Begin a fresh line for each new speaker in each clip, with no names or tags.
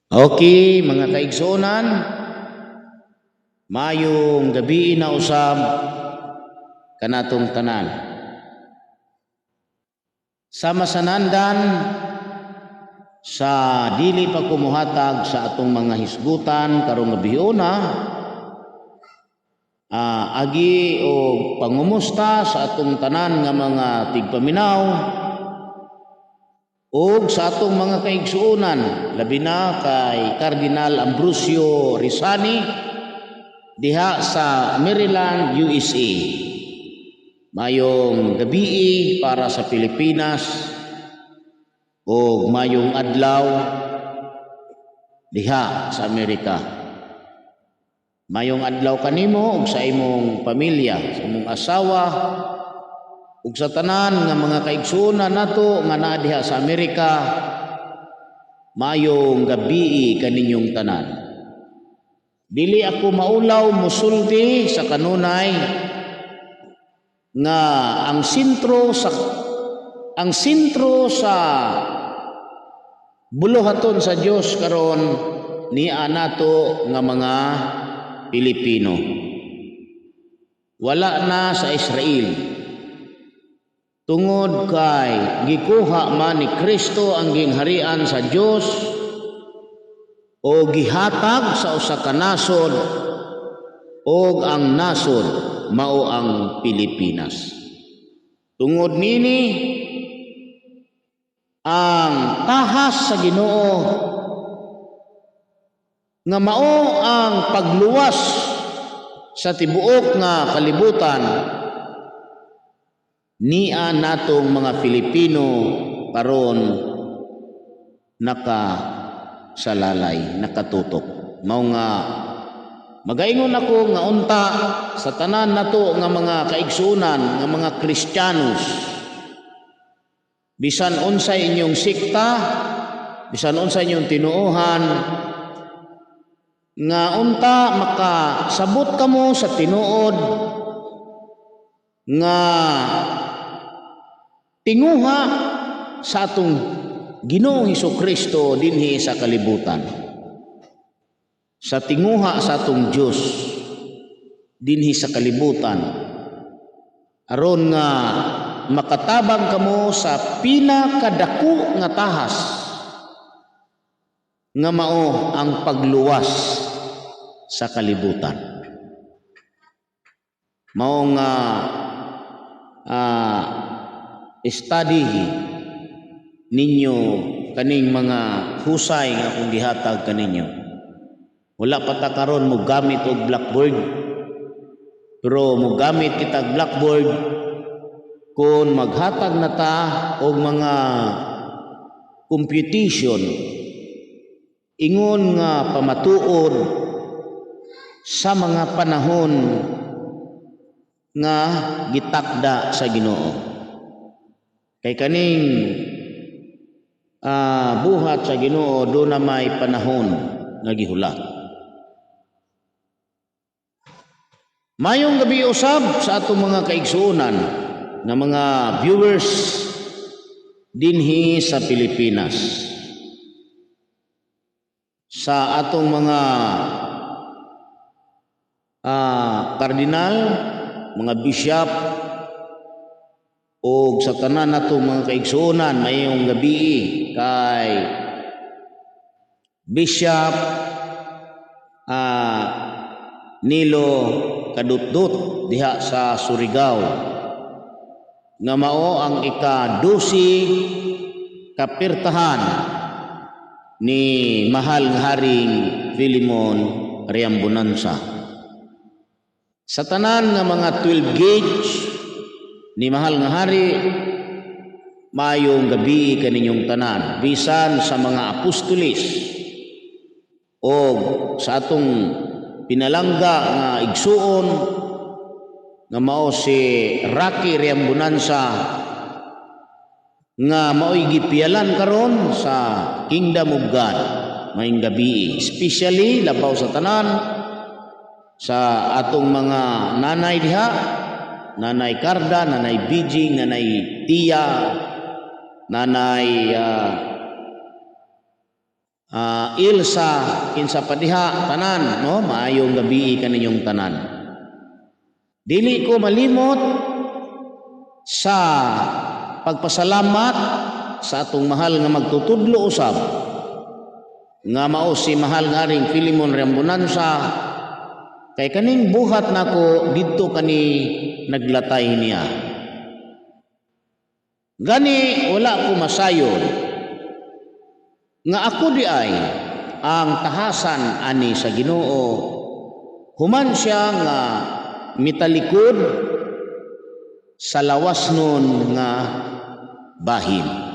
Okay, mga kaigsuonan, mayong gabi na usab kanatong tanan. Sama sa nandan sa dili pa ko muhatag sa atong mga hisgutan karong gabiuna, agi o pangumusta sa atong tanan nga mga tigpaminaw ug sa atong mga kaigsuonan, labi na kay Cardinal Ambrosio Rizani diha sa Maryland, USA. Mayong gabii para sa Pilipinas o mayong adlaw diha sa Amerika. Mayong adlaw kanimo ug sa imong pamilya, sa imong asawa ug sa tanan nga mga kaigsuonan nato nga naa diha sa Amerika. Mayong gabii kaninyong tanan. Dili ako maulaw musulti sa kanunay nga ang sentro sa buluhaton sa Dios karon niya nato nga mga Pilipino. Wala na sa Israel. Tungod kay gikuha man ni Kristo ang gingharian sa Dios o gihatag sa usa ka nasod, og ang nasod mao ang Pilipinas. Tungod nini, ang tahas sa Ginoo nga mao ang pagluwas sa tibuok nga kalibutan niya natong mga Filipino karon naka salalay, nakatutok. Mao nga magaingon ako nga unta sa tanan nato nga mga kaigsuonan nga mga Kristiyanos, bisan unsay inyong sekta, bisan unsay inyong tinuohan, nga unta makasabot kamo sa tinuod nga tinguha sa atong Ginoong Kristo dinhi sa kalibutan, sa tinguha sa atong Dios dinhi sa kalibutan, aron nga makatabang kamo sa pinakadako nga tahas nga mao ang pagluwas sa kalibutan. Mao nga study ninyo kaning mga husay nga akong gihatag kaninyo. Wala pa ta karon mo gamit og blackboard. Pero mo gamit kitag blackboard kung maghatag na ta og mga computation ingon nga pamatuod sa mga panahon nga gitakda sa Ginoo. Kay kaning buhat sa Ginoo do na may panahon nga gihulat. Mayong gabi usab sa atong mga kaigsuonan nga mga viewers dinhi sa Pilipinas. Sa atong mga kardinal, mga bishop o sa tanan natong mga kaigsuonan, mayong gabi kay Bishop Nilo Kadutdut diha sa Surigao nga mao ang ika-12 kapirtahan ni mahal nga Haring Filemon Reambonanza. Sa tanan nga mga 12 gauge ni mahal nga hari, mayong gabi kaninyong tanan, bisan sa mga apostolis o sa atong pinalangga nga igsuon nga mao si Rocky Reambonanza nga mao'y gipiyalan karon sa Kingdom of God. Maayong gabi, especially labaw sa tanan sa atong mga nanay diha, Nanay Carda, Nanay Bijing, Nanay Tia, Nanay Ilsa, kinsa pa diha, tanan, no? Maayong gabi kaninyong tanan. Dili ko malimot sa pagpasalamat sa atong mahal nga magtutudlo usab nga mao si mahal nga Haring Filimon Rambonanza, kay kaning buhat nako didto kani naglatay niya. Gani wala ko masayon nga ako di ay ang tahasan ani sa Ginoo human siya nga mitalikod sa lawas nun nga bahin.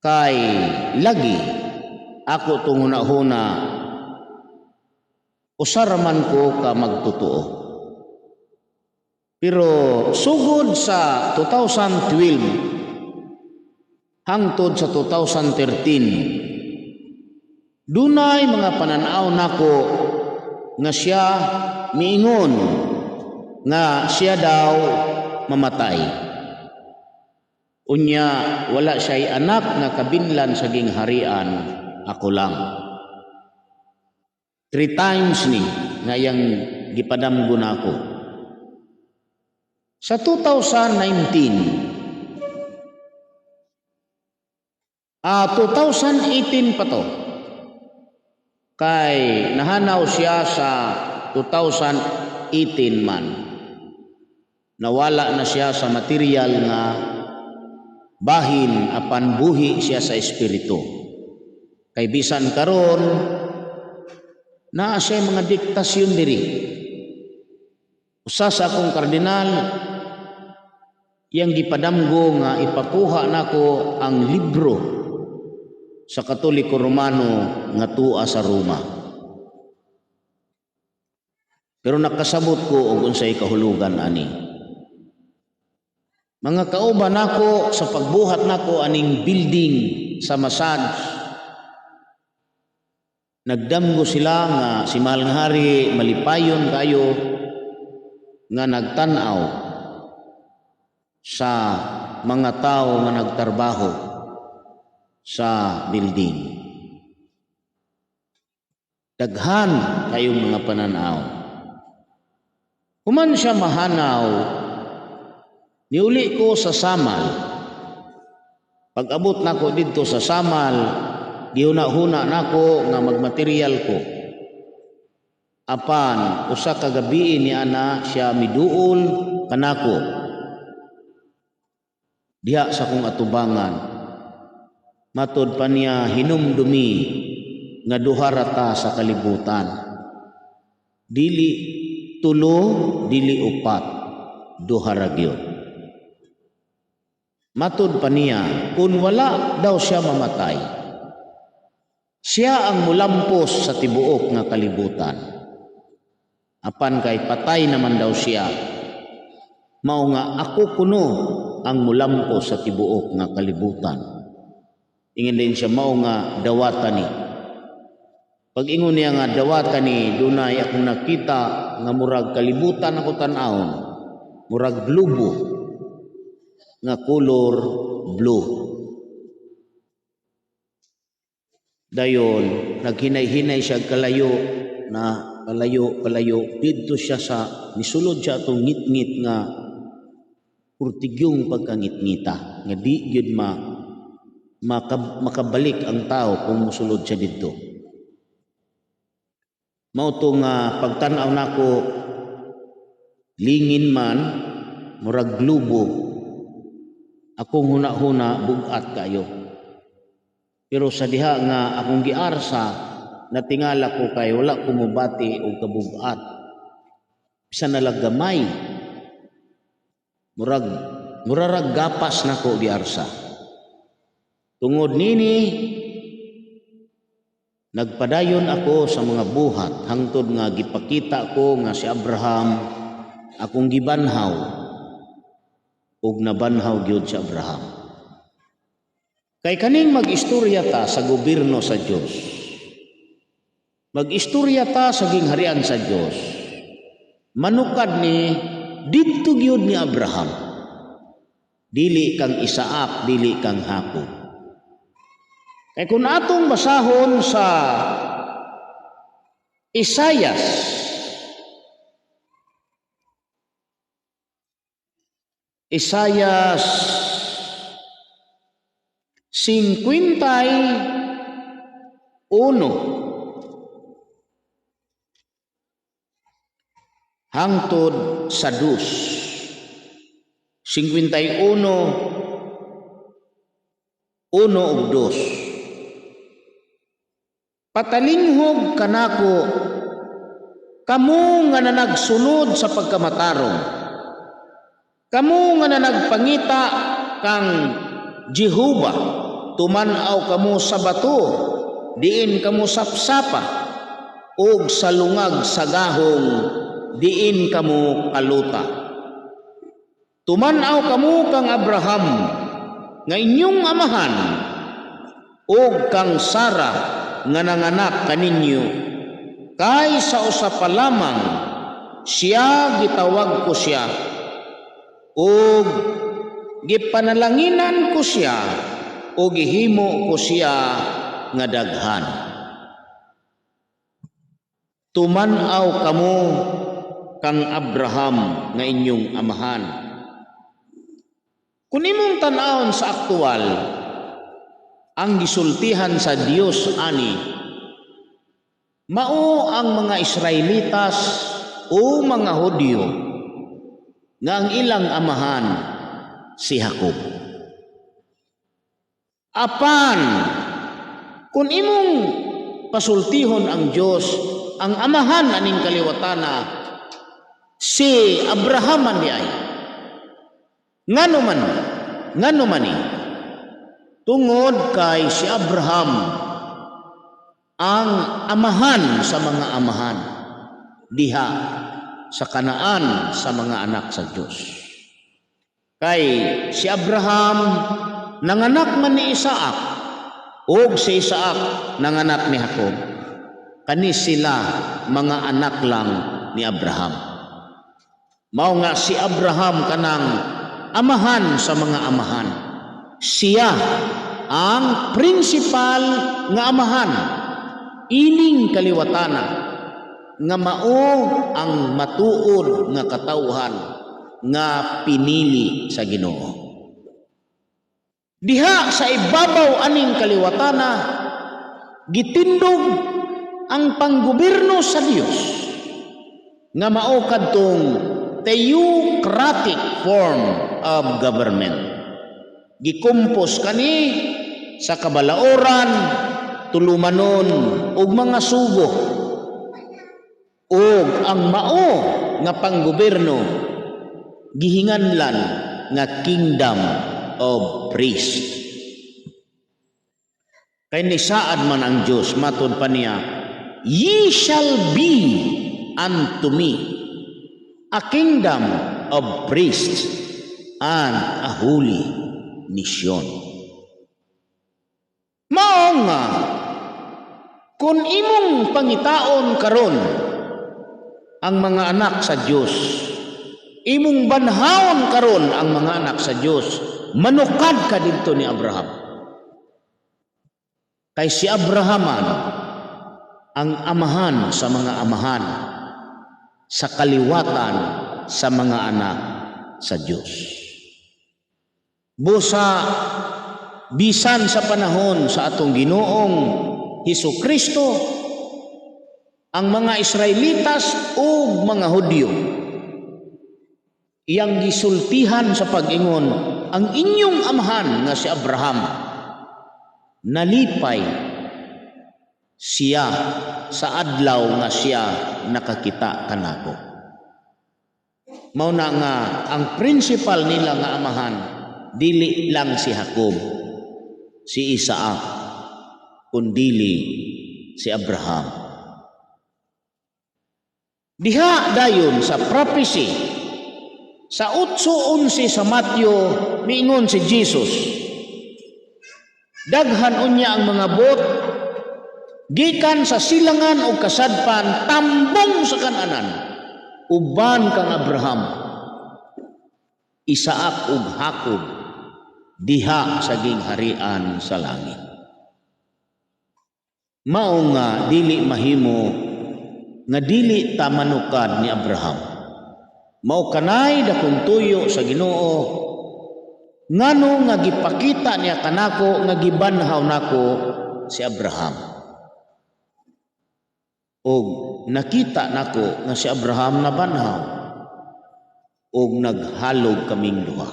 Kay lagi ako tong hunahuna, usa ra man ko ka magtotoo. Pero sugod sa 2012 hangtod sa 2013, dunay mga pananaw nako nga siya miingon nga siya daw mamatay. Unya wala siya'y anak nga kabinlan sa gingharian, ako lang. Three times ni nga iyang gipadamgo nako. Sa 2019, 2018 pa to, kay nahanaw siya sa 2018 man. Nawala na siya sa material nga bahin apan buhi siya sa espiritu. Kay bisan karon naa siya mga diktasyon diri. Usa sa akong kardinal yang gipadamgo nga ipakuha nako ang libro sa Katoliko Romano nga tua sa Roma. Pero nakasabot ko og unsay kahulugan ani. Mga kauban nako sa pagbuhat nako aning building sa massage, nagdamgo sila nga si Mahal nga Hari malipayon kayo nga nagtan-aw sa mga tao nga nagtrabaho sa building. Daghan kayong mga pananaw. Human siya mahanaw, niuli ko sa Samal. Pag-abot nako didto sa Samal, gihuna-huna nako nga magmaterial ko. Apan usa ka gabi ni ana siya miduol kanako diha sa akong atubangan. Matod pa niya, "Hinumdumi nga duha ra ta sa kalibutan. Dili tulo, dili upat, duha ra gyud." Matod pa niya, kung wala daw siya mamatay, siya ang mulampos sa tibuok nga kalibutan. Apan kay patay naman daw siya, mao nga ako kuno ang mulampos sa tibuok nga kalibutan. Ingon din siya, mao nga dawata ni. Pag ingon niya nga dawata ni, dunay akong nakita nga murag kalibutan ako tan-awon, murag globo nga color blue. Dayon naghinay-hinay siya kalayo na kalayo kalayo didto siya sa misulod siya atong ngitngit nga purtigyong pagkangitngita nga di gyud ma makabalik ang tao kung musulod siya didto. Mao to nga pagtan-aw nako, lingin man, murag globo. Akong huna-huna, bug-at kayo. Pero sa diha nga akong giarsa, natingala ko kay wala ko mobati og kabug-at. Bisan na lang gamay. Murag murarag gapas nako giarsa. Tungod nini, nagpadayon ako sa mga buhat hangtod nga gipakita ko nga si Abraham akong gibanhaw ug nabanhaw gyud si Abraham. Kay kaning mag-istorya ta sa gobyerno sa Dios, mag-istorya ta sa gingharian sa Dios, manukad ni didto gyud ni Abraham. Dili kang Isaac, dili kang Jacob. Kay kung atong basahon sa Isayas, Isayas 51 hangtod sa 2. 51, 1 ug 2. Patalinghog kanako kamo nga nanagsunod sa pagkamatarong, kamo nga nanagpangita kang Jehova, tuman-aw kamo sa bato, diin kamo sapsapa, ug sa lungag sa gahong, diin kamo kaluta. Tuman-aw kamo kang Abraham, nga inyong amahan, ug kang Sara nga nanganak kaninyo, kay sa usa pa lamang siya gitawag ko siya, ug gipanalanginan ko siya, ug gihimo ko siya nga daghan. Tuman-aw kamo kang Abraham nga inyong amahan. Kung imong tan-awon sa aktual, ang gisultihan sa Dios ani, mao ang mga Israelitas o mga Hudyo nga ang ilang amahan si Jacob. Apan kung imong pasultihon ang Dios, ang amahan aning kaliwatana si Abraham man di ay. Ngano man? Ngano man ni? Tungod kay si Abraham ang amahan sa mga amahan diha sa Kanaan sa mga anak sa Dios. Kay si Abraham nanganak man ni Isaac, ug si Isaac nanganak ni Jacob. Kani sila mga anak lang ni Abraham. Mao nga si Abraham kanang amahan sa mga amahan. Siya ang principal nga amahan ining kaliwatana nga mao ang matuod nga katawhan nga pinili sa Ginoo. Diha sa ibabaw aning kaliwatana gitindog ang panggobyerno sa Dios nga mao kadtong theocratic form of government. Gikumpos kani sa kabalaoran, tulumanon ug mga sugo, ug ang mao nga panggobyerno gihinganlan nga kingdom of priest. Kay nisaad man ang Dios, matud pa niya, "Ye shall be unto me a kingdom of priests and a holy nation." Mao nga kung imong pangitaon karon ang mga anak sa Dios, imong banhawon karon ang mga anak sa Dios, manukad ka didto ni Abraham. Kay si Abrahaman ang amahan sa mga amahan sa kaliwatan sa mga anak sa Dios. Busa bisan sa panahon sa atong Ginoong Hesus Kristo, ang mga Israelitas ug mga Hudyo iyang gisultihan sa pag-ingon, "Ang inyong amahan nga si Abraham, nalipay siya sa adlaw nga siya nakakita kanako." Mao na nga ang principal nila nga amahan dili lang si Jacob, si Isaac, kundili si Abraham. Diha dayon sa prophecy sa 8:11 sa Matthew, miingon si Jesus, daghan unya ang mga bot gikan sa silangan o kasadpan tambong sa kananan uban kang Abraham, Isaac ug Jacob diha sa gingharian sa langit. Mao nga dili mahimo nga dili ta manukad ni Abraham. Mao kanay dakong tuyo sa Ginoo, ngano nga gipakita niya kanako nga gibanhaw nako si Abraham. Og nakita nako nga si Abraham nabanhaw og naghalog kaming duha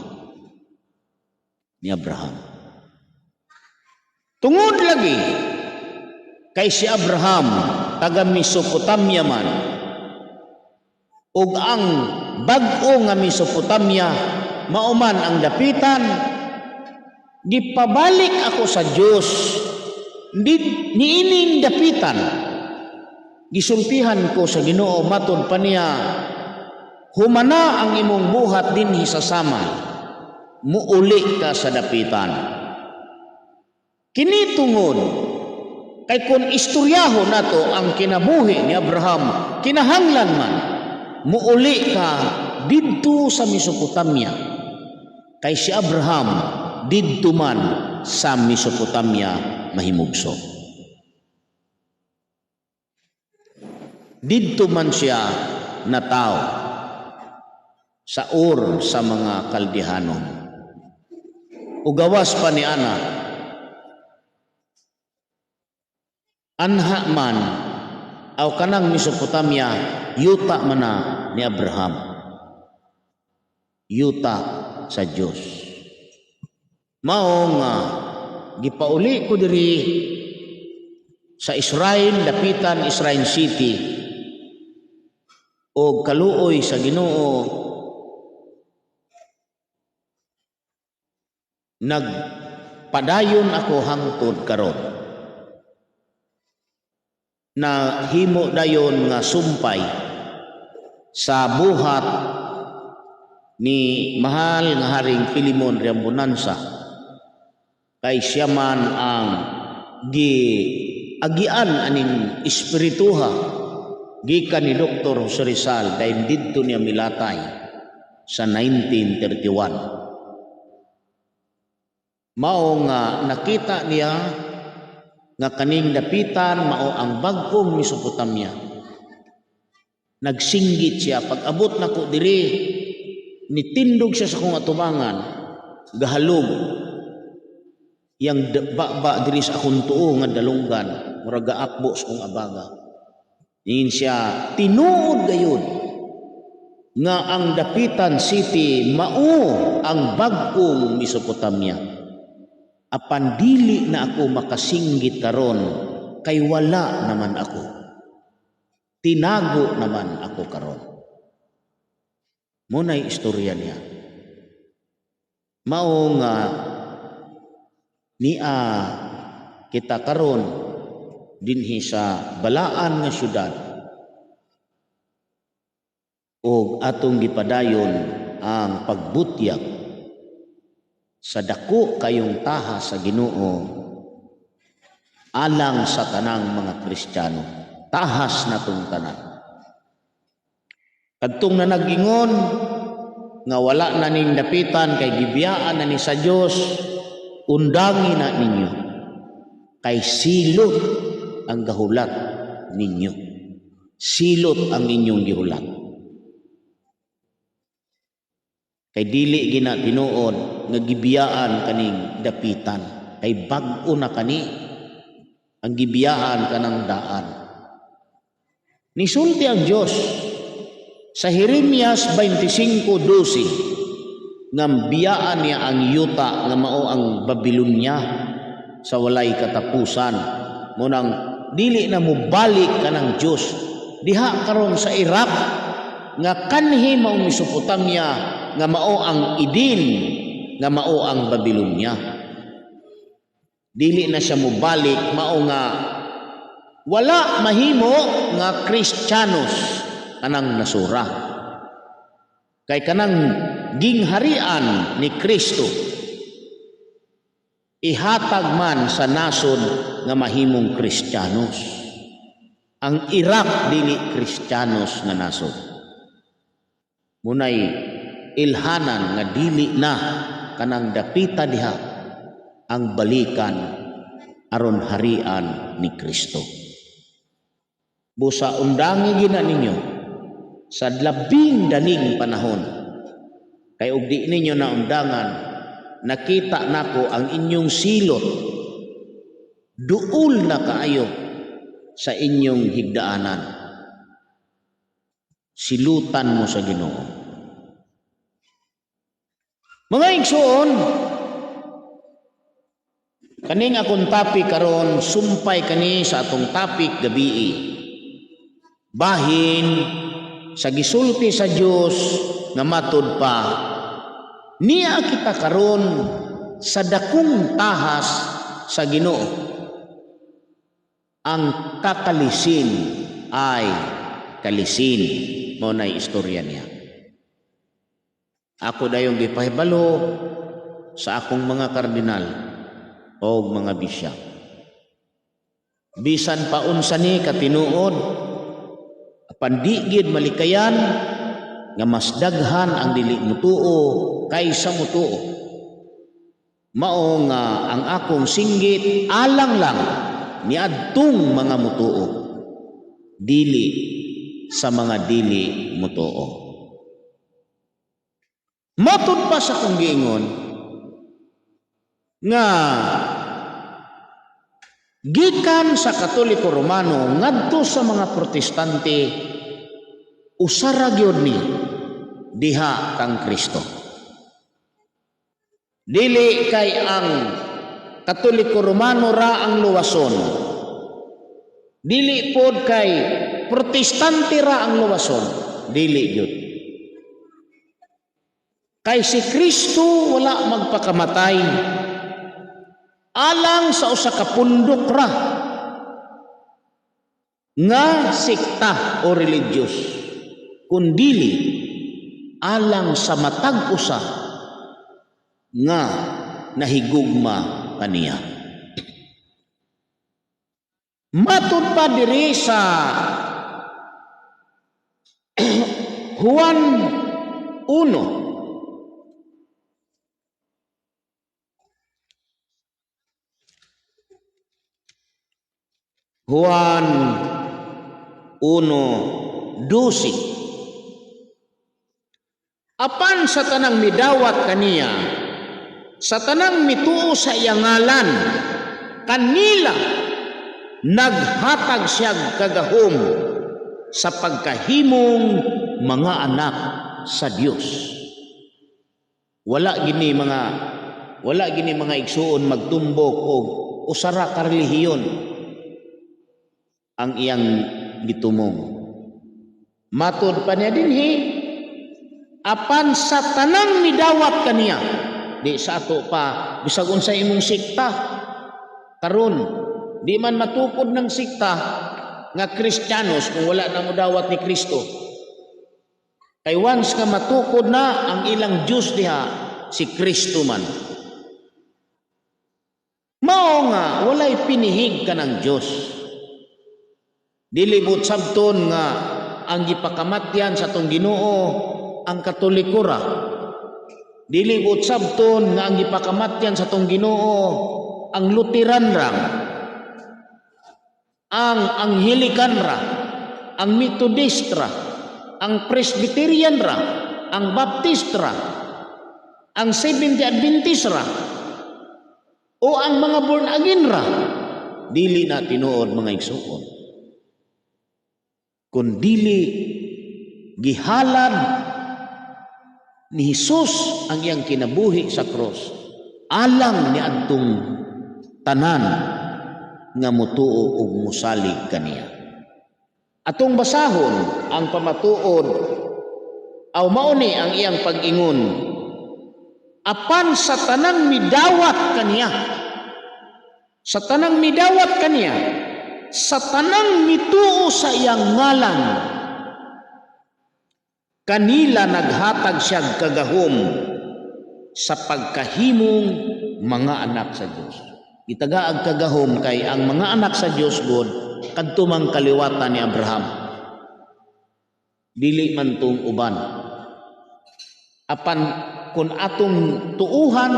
ni Abraham. Tungod lagi kay si Abraham taga Mesopotamia man, ug ang bag-o nga Mesopotamia mao man ang dapitan, gipabalik ako sa Dios niining dapitan. Gisultihan ko sa Ginoo, matod pa niya, "Humana ang imong buhat dinhi sa Samal, muuli ka sa dapitan." Kini tungod kay kung istoryaho nato ang kinabuhi ni Abraham, kinahanglan man muuli ka didto sa Mesopotamia, kay si Abraham didto man sa Mesopotamia mahimugso. Didto man siya nataw sa Ur sa mga Kaldehanon. Ugawas pa ni ana, anha man aw kanang Mesopotamia, yuta man na ni Abraham. Yuta sa Dios. Mao nga gipauli ko diri sa Israel, dapitan Israel City, og kaluoy sa Ginoo nagpadayon ako hangtod karon. Na himo dayon nga sumpay sa buhat ni mahal nga Haring Filimon Reambonanza, kay siya man ang gi agian aning espirituha gikan ni Dr. Jose Rizal dahil didto niya milatay sa 1931. Mao nga nakita niya nga kaning dapitan mao ang bag-ong Mesopotamia. Nagsinggit siya, "Pag abot nako diri," nitindog siya sa kong atubangan, gahalog yang baba diri sa akong tuo nga dalunggan, murag gaakbo sa akong abaga. Ingin siya, "Tinuod gayud nga ang Dapitan City mao ang bag-ong Mesopotamia. Apan dili na ako makasinggit karon kay wala naman ako. Tinago naman ako karon." Muna'y istorya niya. Mao nga nia kita karon dinhi sa balaan nga syudad og atong gipadayon ang pagbutyag sa dako kayong taha sa Ginoo alang sa tanang mga Kristiyano. Tahas natong tanan. Kadtong na nag-ingon nga wala na ning dapitan kay gibiyaan na ni sa Dios, undangi na ninyo kay silot ang gahulat ninyo. Silot ang inyong gihulat. Kay dili gina tinuod nga gibiyaan kaning dapitan, kay bag-o na kani ang gibiyaan kanang daan. Nisulti ang Dios sa Jeremias 25:12 nga biyaan niya ang yuta nga mao ang Babylonia sa walay katapusan. Munang dili na mobalik kanang Dios diha karon sa Iraq nga kanhi mao Mesopotamia, nga mao ang Eden, nga mao ang Babylonia. Dili na siya mobalik, mao nga wala mahimo nga Kristiyanos kanang nasura. Kay kanang gingharian ni Kristo ihatag man sa nasod nga mahimong Kristiyanos. Ang Iraq dili Kristiyanos nga nasod. Munay ilhanan nga dili na kanang dapita diha ang balikan aron harian ni Kristo. Busa undangi gina ninyo sa labing daling panahon. Kay og di ninyo na undangan, nakita nako ang inyong silot, duol na kaayo sa inyong higdaanan. Silutan mo sa Ginoo. Mga igsoon, kaning akong topic karon sumpay kani sa atong topic gabii. Bahin sa gisulti sa Dios nga matud pa niya kita karon sa dakong tahas sa Ginoo. Ang kakalisin ay kalisin, mao nay istorya niya. Ako dayong gipahibalo sa akong mga kardinal o mga bishop. Bisan pa unsa ni katinuod, apan di gid malikayan nga mas daghan ang dili mutuo kaysa mutuo. Mao nga ang akong singgit alang lang niadtong mga mutuo, dili sa mga dili mutuo. Matud pa sa kong giingon nga gikan sa Katoliko Romano ngadto sa mga Protestante, usara gyud ni diha kang Kristo. Dili kay ang Katoliko Romano ra ang luwason. Dili pod kay Protestante ra ang luwason. Dili gyud. Kay si Kristo wala magpakamatay alang sa usa ka pundok ra nga sekta o religious, kundili alang sa matag usa nga nahigugma kaniya. Matud pa diri sa Juan 1, Juan 1:12. Apan sa tanang midawat kaniya, sa tanang mituo sa iyang ngalan, kanila naghatag siya kagahom sa pagkahimong mga anak sa Dios. Wala gini, mga igsuon, magtumbok og usara ka relihiyon ang iyang gitumong. Matud pa niya dinhi, apan sa tanang midawat kaniya, di sa ato pa, bisag unsa imong sikta karon, di man matukod ng sikta nga Kristiyanos kung wala na modawat ni Kristo. Kay once nga matukod na ang ilang Diyos diha, si Kristo man. Mao nga walay pinihig ka ng Diyos. Dili buot sabton nga ang gipakamatyan sa atong Ginoo ang Katoliko ra. Dili buot sabton nga ang gipakamatyan sa atong Ginoo ang Lutheran ra, ang Anglican ra, ang Methodist ra, ang Presbyterian ra, ang Baptist ra, ang Seventh Adventist ra, o ang mga born again ra. Dili na tinuod, mga igsuon. Kung dili gihalad ni Jesus ang iyang kinabuhi sa cross alang ni adtong tanan nga mutuo ug musalig kaniya. Atong basahon ang pamatuod aw mao ni ang iyang pag-ingon, apan sa tanang midawat kaniya, sa tanang midawat kaniya, sa tanang mituo sa iyang ngalan, kanila naghatag siya kagahom sa pagkahimong mga anak sa Dios. Gitagaag kagahom kay ang mga anak sa Dios god kadto mang kaliwatan ni Abraham. Dili man tong uban. Apan kung atong tuuhan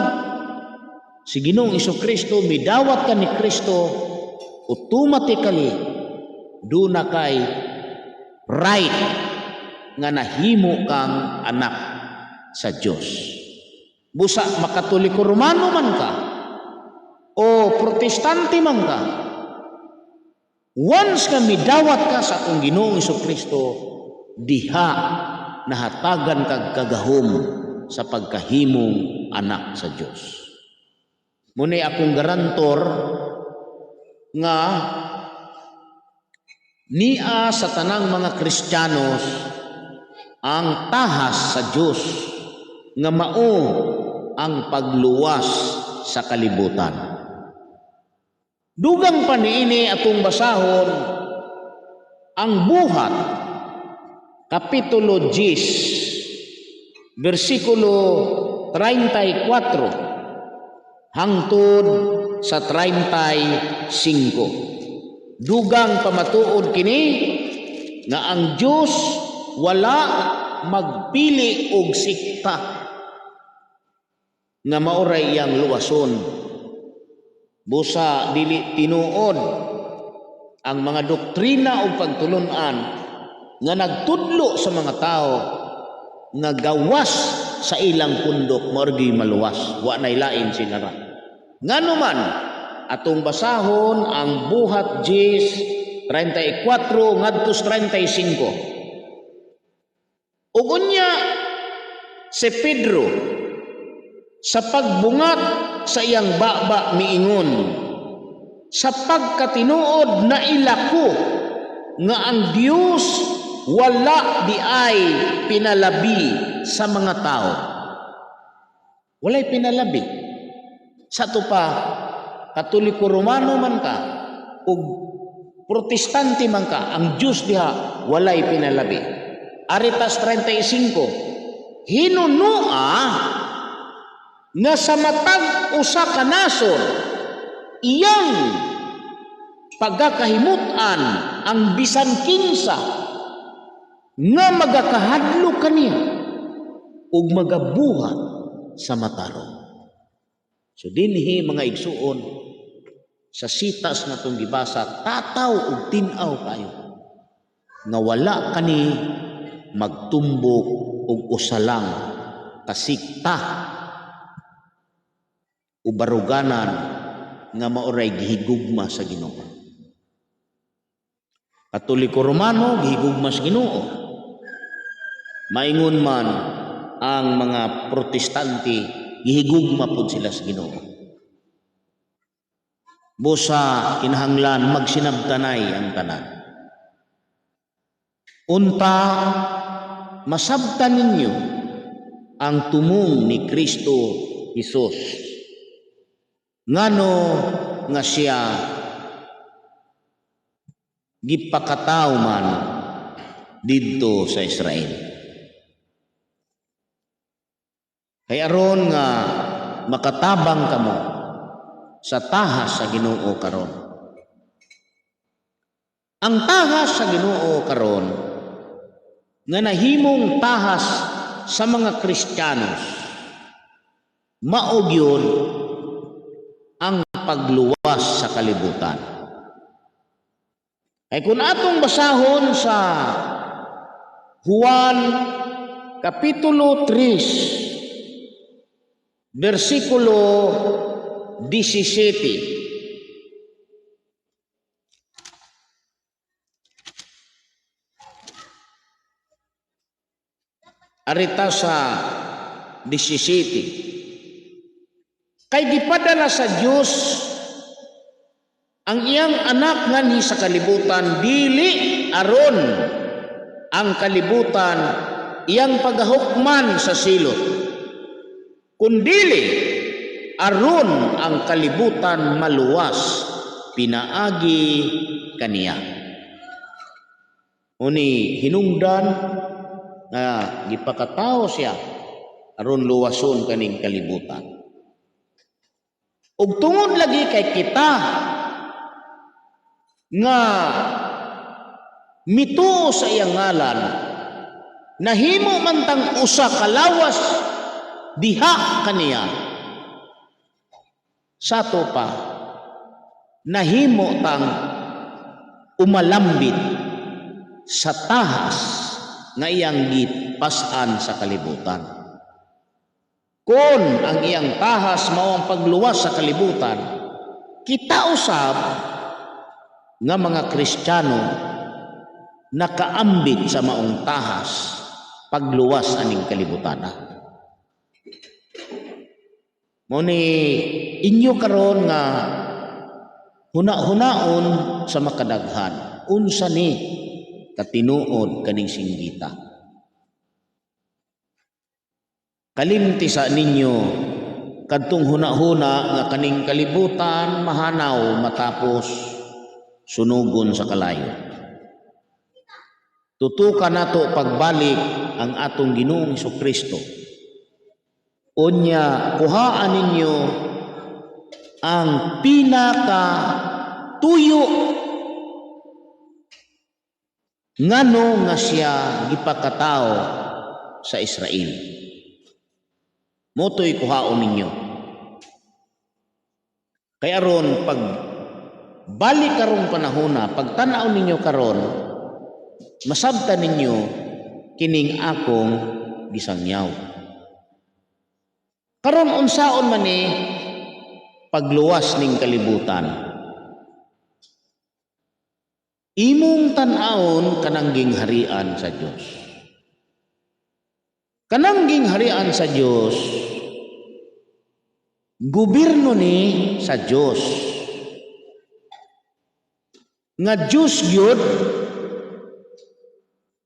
Si Ginoong Kristo, midawat ka ni Kristo, automatically duna kay right nga nahimo kang anak sa Dios. Busa makatoliko Romano man ka o Protestante man ka, once nga midawat ka sa atong Ginoong Kristo, diha nahatagan kag kagahom sa pagkahimong anak sa Dios. Muni akong garantor nga niya sa tanang mga Kristiyanos ang tahas sa Dios nga mao ang pagluwas sa kalibutan. Dugang pa niini, atong basahon ang Buhat Kapitulo 10 bersikulo 34 hangtod sa 35. Dugang pamatuod kini nga ang Dios wala magpili og sikta nga maoray iyang luwason. Busa dili tinuod ang mga doktrina o pagtulunan nga nagtudlo sa mga tao nga gawas sa ilang pundok mao maluwas, wa nay lain sila ra. Ngano man, atong basahon ang Buhat 10:34 ngadto 35. Ug unya si Pedro sa pagbungat sa iyang baba miingon, "Sa pagkatinuod naila ko nga ang Dios wala diay pinalabi sa mga tao." Walay pinalabi. Sa to pa, Katoliko Romano man ka ug Protestante man ka, ang Diyos diha walay pinalabi. Aritas 35, "Hinunua nga sa matag usa ka nasod iyang pagkakahimut-an ang bisan kinsa nga magakahadlok kaniya ug magabuhat sa matarong." So dinhi, mga igsuon, sa sitas nga atong gibasa, tataw ug tin-aw kayo nga wala kani magtumbok og usa lang ka sikta o baruganan nga maoray gihigugma sa Ginoo. Katoliko Romano, gihigugma sa Ginoo. Maingon man ang mga Protestante, gihigugma pud sila sa Ginoo. Busa kinahanglan magsinabtanay ang tanan. Unta masabtan ninyo ang tumong ni Kristo Jesus. Ngano nga siya gipakataw man didto sa Israel. Kay aron nga makatabang kamo sa tahas sa Ginoo karon. Ang tahas sa Ginoo karon nga nahimong tahas sa mga Kristiyanos, mao gyud ang pagluwas sa kalibutan. Kay kung atong basahon sa Juan Kapitulo 3 bersikulo 17. Arita sa 17. "Kay gipadala sa Dios ang iyang anak nganhi sa kalibutan, dili aron ang kalibutan iyang pagahukman sa silot, kundili aron ang kalibutan maluwas pinaagi kaniya." Uni hinungdan nga gipakatao siya aron luwason kaning kalibutan. Ug tungod lagi kay kita nga mituo sa iyang ngalan, nahimo man tang usa ka lawas diha kaniya. Sa ato pa, nahimo tang umalambit sa tahas nga iyang gipas-an sa kalibutan. Kung ang iyang tahas mao ang pagluwas sa kalibutan, kita usab nga mga Kristiyano nakaambit sa maong tahas, pagluwas aning kalibutan. Mao ni inyo karon nga huna-hunaon sa makadaghan, unsa ni katinuod kaning singgita. Kalimti sa ninyo kadtong huna-huna nga kaning kalibutan mahanaw, matapos sunugon sa kalayo. Tutukan nato pagbalik ang atong Ginoong Kristo. Unya kuhaan ninyo ang pinaka tuyo ngano nga siya gipakatao sa Israel. Mao to'y kuhaon ninyo. Kay aron pag balik karong panahona, pagtanaw ninyo karon, masabtan ninyo kining akong gisangyaw. Karon, unsaon man ni pagluwas ning kalibutan? Imong tan-awon kanang gingharian sa Dios. Kanang gingharian sa Dios, gobyerno ni sa Dios. Nga Dios gyud,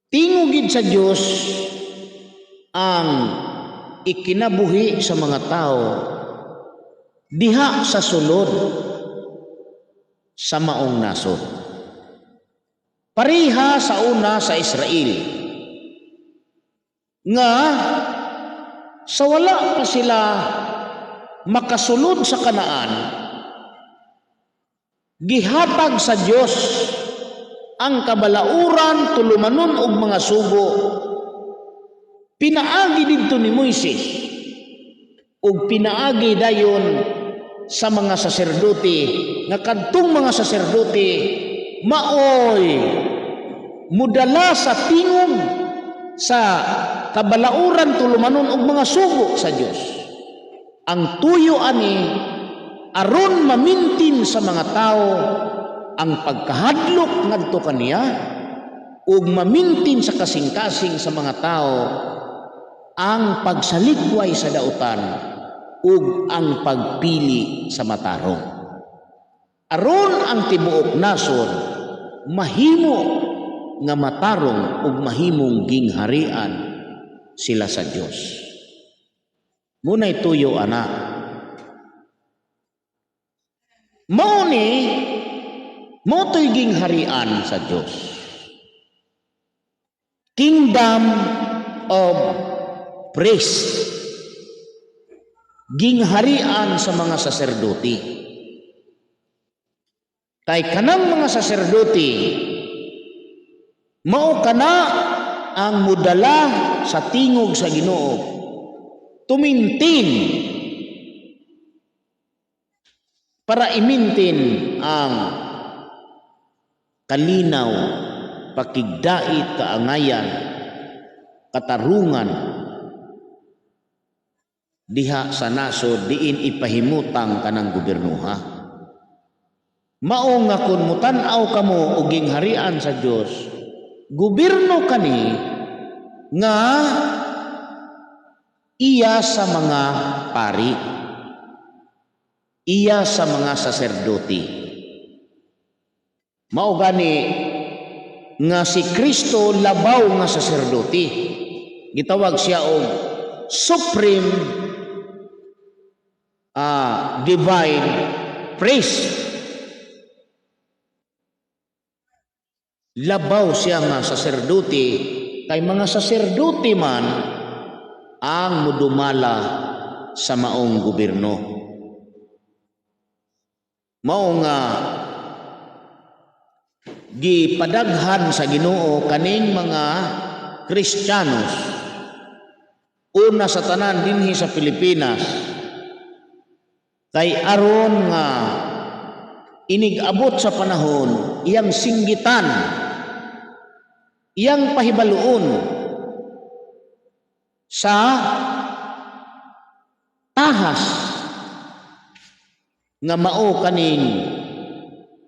tingog gid sa Dios ang ikinabuhi sa mga tao diha sa sulod sa maong nasod. Pareha sa una sa Israel nga sa wala pa sila makasulod sa Kanaan, gihatag sa Dios ang kabalauran, tulumanon og mga sugo pinaagi didto ni Moises ug pinaagi dayon sa mga saserdote, nga kadtong mga saserdote maoy mudala sa tingog sa kabalauran, tulumanon og mga sugo sa Dios. Ang tuyo ani aron mamintin sa mga tao ang pagkahadlok ngadto kaniya ug mamintin sa kasing-kasing sa mga tao ang pagsalikway sa dautan ug ang pagpili sa matarong. Aron ang tibuok nasod mahimo nga matarong ug mahimong gingharian sila sa Dios. Muna'y tuyo ana. Mao ni mao to'y gingharian sa Dios. Kingdom of priest. Gingharian sa mga saserdote. Kay kanang mga saserdote mao kana ang mudala sa tingog sa Ginoo, tumintin para imintin ang kalinaw, pakigdait, kaangayan, katarungan diha sa nasod diin ipahimutang kanang gobernoha. Mao nga kun mutan-aw kamo og gingharian sa Dios, gobyerno kani nga iya sa mga pari, iya sa mga saserdote. Mao gani nga si Kristo labaw nga saserdote. Gitawag siya og supreme divine priest. Labaw siya nga saserdote kay mga saserdote man ang mudumala sa maong gobyerno. Mao nga gipadaghan sa Ginoo kaning mga Kristiyanos, una sa tanan dinhi sa Pilipinas. Kay aron nga inig-abot sa panahon, iyang singgitan, iyang pahibaluon sa tahas nga mao kaning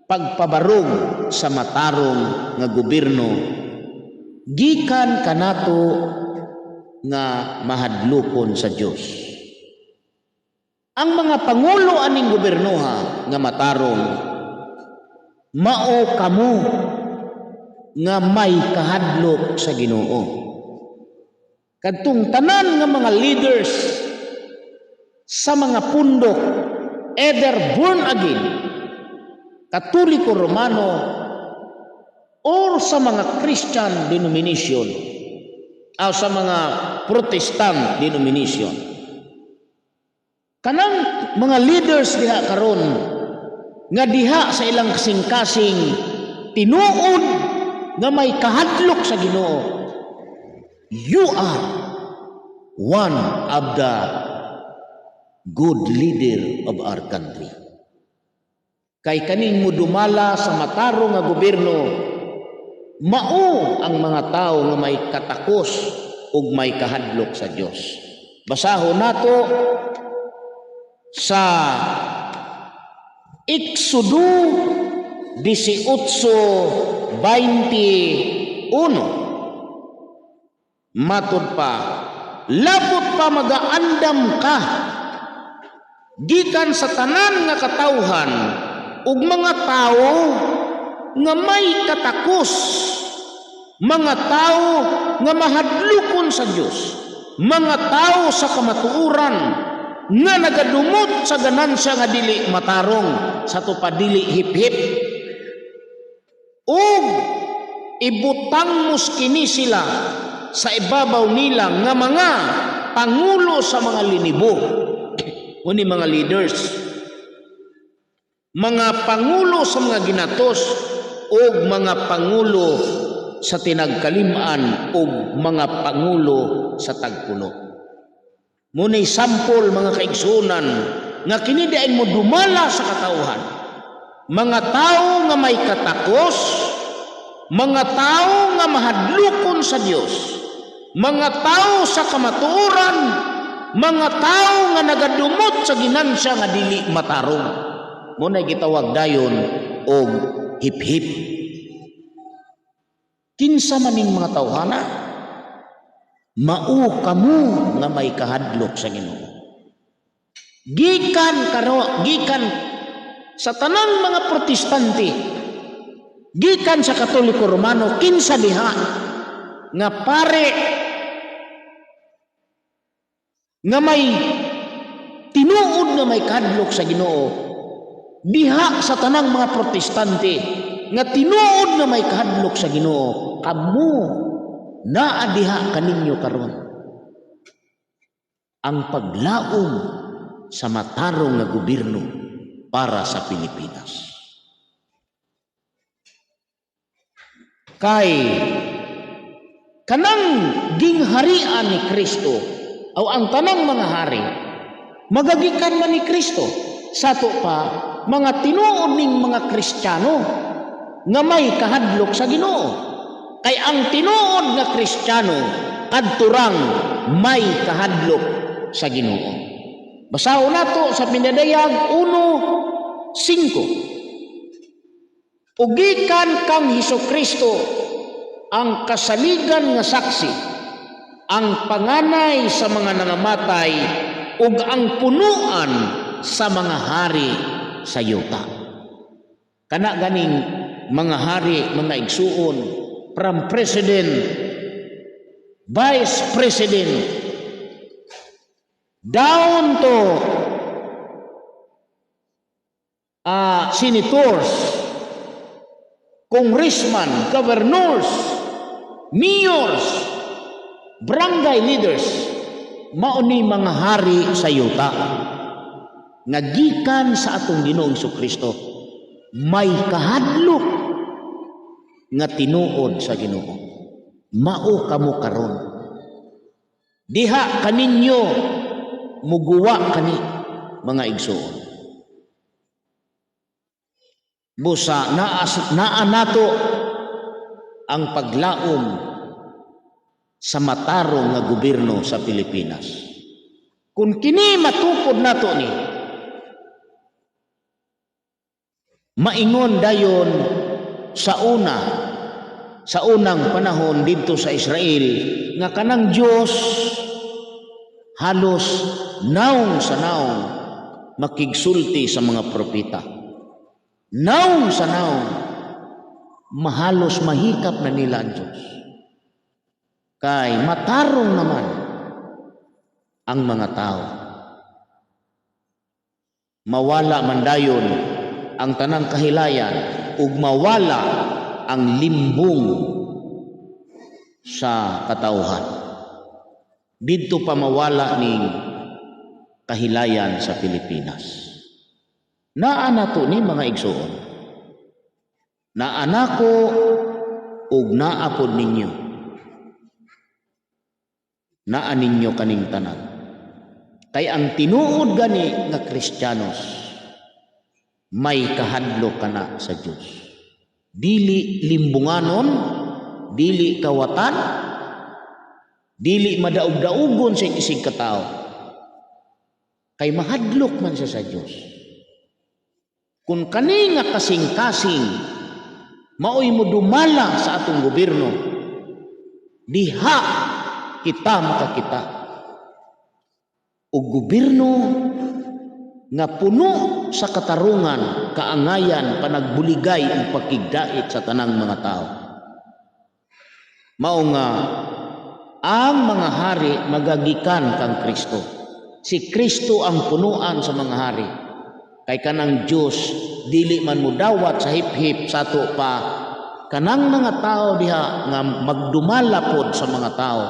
pagpabarog sa matarong nga gobyerno gikan kanato nga mahadlokon sa Dios. Ang mga pangulo aning gobernoha nga matarong, mao kamo nga may kahadlok sa Ginoo. Kadtong tanan nga mga leaders sa mga pundok, either born again, Katoliko Romano, or sa mga Christian denomination o sa mga Protestant denomination. Kanang mga leaders diha karon nga diha sa ilang kasing-kasing tinuod nga may kahadlok sa Ginoo, you are one of the good leader of our country. Kay kaning mudumala sa matarong nga gobyerno, mao ang mga tao nga may katakos ug may kahadlok sa Dios. Basahon nato sa Exodo 18:21. Matod pa, "Labot pa magaandam ka gikan sa tanan nga katawhan ug mga tawo nga may katakos, mga tawo nga mahadlukon sa Dios, mga tawo sa kamatuoran nga nagadumot sa ganansya nga dili matarong," sa pa dili hip-hip, "ug ibutang mo kini sila sa ibabaw nila nga mga pangulo sa mga linibo." Uni mga leaders, mga pangulo sa mga ginatos ug mga pangulo sa tinagkalim-an ug mga pangulo sa tagpulo. Muna'y sampol, mga kaigsunan, nga kini diay mo dumala sa katawhan. Mga tao nga may katakos, mga tao nga mahadlukon sa Dios, mga tao sa kamatuoran, mga tao nga nagadumot sa ginansya nga dili matarong. Muna'y gitawag dayon og hip-hip. Kinsa maning mga tawhana? Mao kamo nga may kahadlok sa Ginoo. Gikan karo, gikan sa tanang mga Protestante, gikan sa Katoliko Romano, kinsa diha nga pare nga may tinuod nga may kahadlok sa Ginoo, diha sa tanang mga Protestante nga tinuod nga may kahadlok sa Ginoo, kamo naa diha kaninyo karon ang paglaom sa matarong nga gobyerno para sa Pilipinas. Kay kanang gingharian ni Kristo o ang tanang mga hari magagikan man ni Kristo, sato pa mga tinuod ning mga Kristiyano nga may kahadlok sa Ginoo. Kay ang tinuod nga Kristiyano kadturang may kahadlok sa Ginoo. Basahon nato sa Pinadayag 1:5. "Ugikan kang Hesus Kristo ang kasaligan nga saksi, ang panganay sa mga nangamatay ug ang punuan sa mga hari sa yuta." Kana ganing mga hari, mga igsuon, from president, vice president, down to senators, congressman, governors, mayors, barangay leaders, mao ni mga hari sa yuta nga gikan sa atong Ginoong Kristo may kahadlok nga tinuod sa Ginoo. Mao kamo karon. Diha kaninyo muguwa kani, mga igsuon. Busa naa, naa nato ang paglaom sa matarong nga gobyerno sa Pilipinas. Kung kini matukod nato ni, maingon dayon sa una, sa unang panahon didto sa Israel nga kanang Dios halos nawong sa nawong makigsulti sa mga propeta. Nawong sa nawong, mahalos mahikap na nila ang Diyos. Kay matarong naman ang mga tao. Mawala man dayon ang tanang kahilayan ug mawala ang limbong sa katawhan. Didto pa mawala ning kahilayan sa Pilipinas. Naa nato ni, mga igsuon. Naa nako ug naa pod ninyo. Naa ninyo kaning tanan. Kay ang tinuod gani nga Kristiyanos may kahadlok kana sa Dios. Dili limbunganon, dili kawatan, dili madaog-daugon sa isig katao. Kay mahadlok man siya sa Dios. Kung kani nga kasing-kasing maoy mo dumala sa atong gobyerno, diha kita makakita og gobyerno nga puno sa katarungan, kaangayan, panagbuligay ug pakigdait sa tanang mga tao. Mao nga ang mga hari magagikan kang Kristo. Si Kristo ang punuan sa mga hari. Kay kanang Dios dili man mudawat sa hip-hip sa ato pa, kanang mga tao diha nga magdumala pod sa mga tao.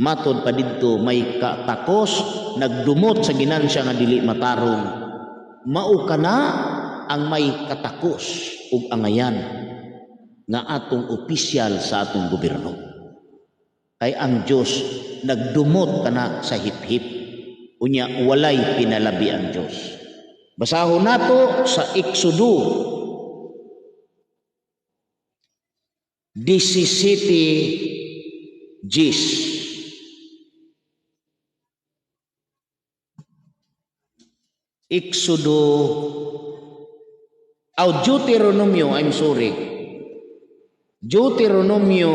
Matod pa didto may katakos, nagdumot sa ginansya nga dili matarong. Mao kana ang may katakos ug angayan nga atong opisyal sa atong gobyerno. Kay ang Dios nagdumot kana sa hip-hip. Unya walay pinalabi ang Dios. Basahon nato sa Exodo 17:10. Exodo, oh, Deuteronomio, I'm sorry. Deuteronomio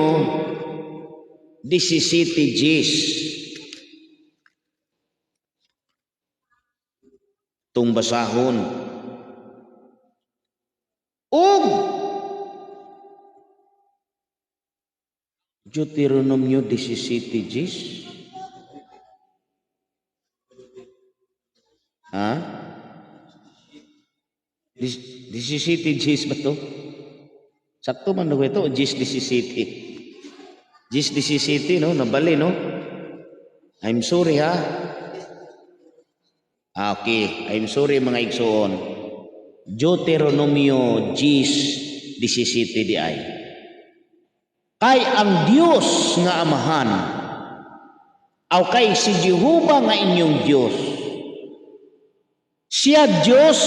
17:10. Tung basahon. Og Deuteronomio 17:10. Ha? 17:10 ba to? Sakto man na ito, 10 17. 10 17, no? Nabali, no? I'm sorry, ha? Ah, okay. I'm sorry, mga igsoon. Deuteronomio 10:17 di ay. Kay ang Dios nga Amahan, aw kay si Jehova nga inyong Dios, siya Dios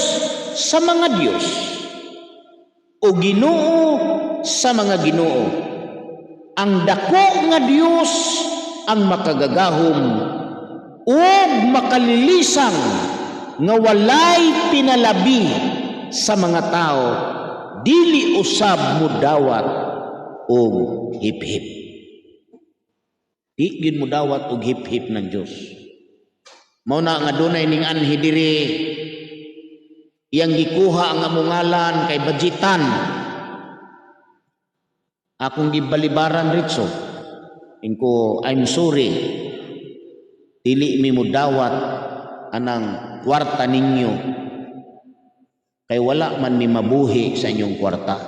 sa mga Dios o Ginoo sa mga Ginoo, ang dako nga Dios, ang makagagahom ug makalilisang nga walay pinalabi sa mga tao, dili usab mudawat og hip-hip. Di gyud mudawat og hip-hip ng Dios. Mao na nga dunay ning anhi diri, iyang gikuha ang among ngalan kay budgetan. Akong gibalibaran ritso. Ingko, "I'm sorry. Dili mi mudawat anang kwarta ninyo. Kay wala man mi mabuhi sa inyong kwarta.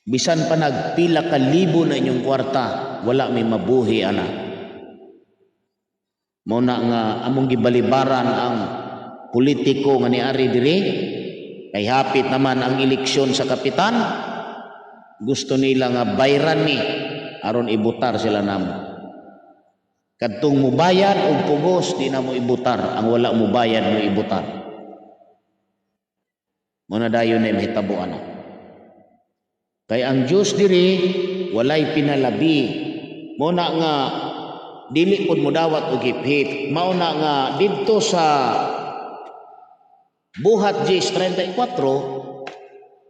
Bisan pa nagpila ka libo na inyong kwarta, wala mi mabuhi ana." Mao na nga among gibalibaran ang politiko nga niari diri kay hapit naman ang eleksyon sa kapitan. Gusto nila nga bayran ni aron ibutar sila namo. Kadtong mubayad og pugos, di na mo ibutar. Ang wala mubayad, mo ibutar. Mo na dayon na mahitabo ana. Kay ang Dios diri walay pinalabi. Mo na nga dili pud mo dawat og hip-hip. Mao na nga didto sa Buhat 10:34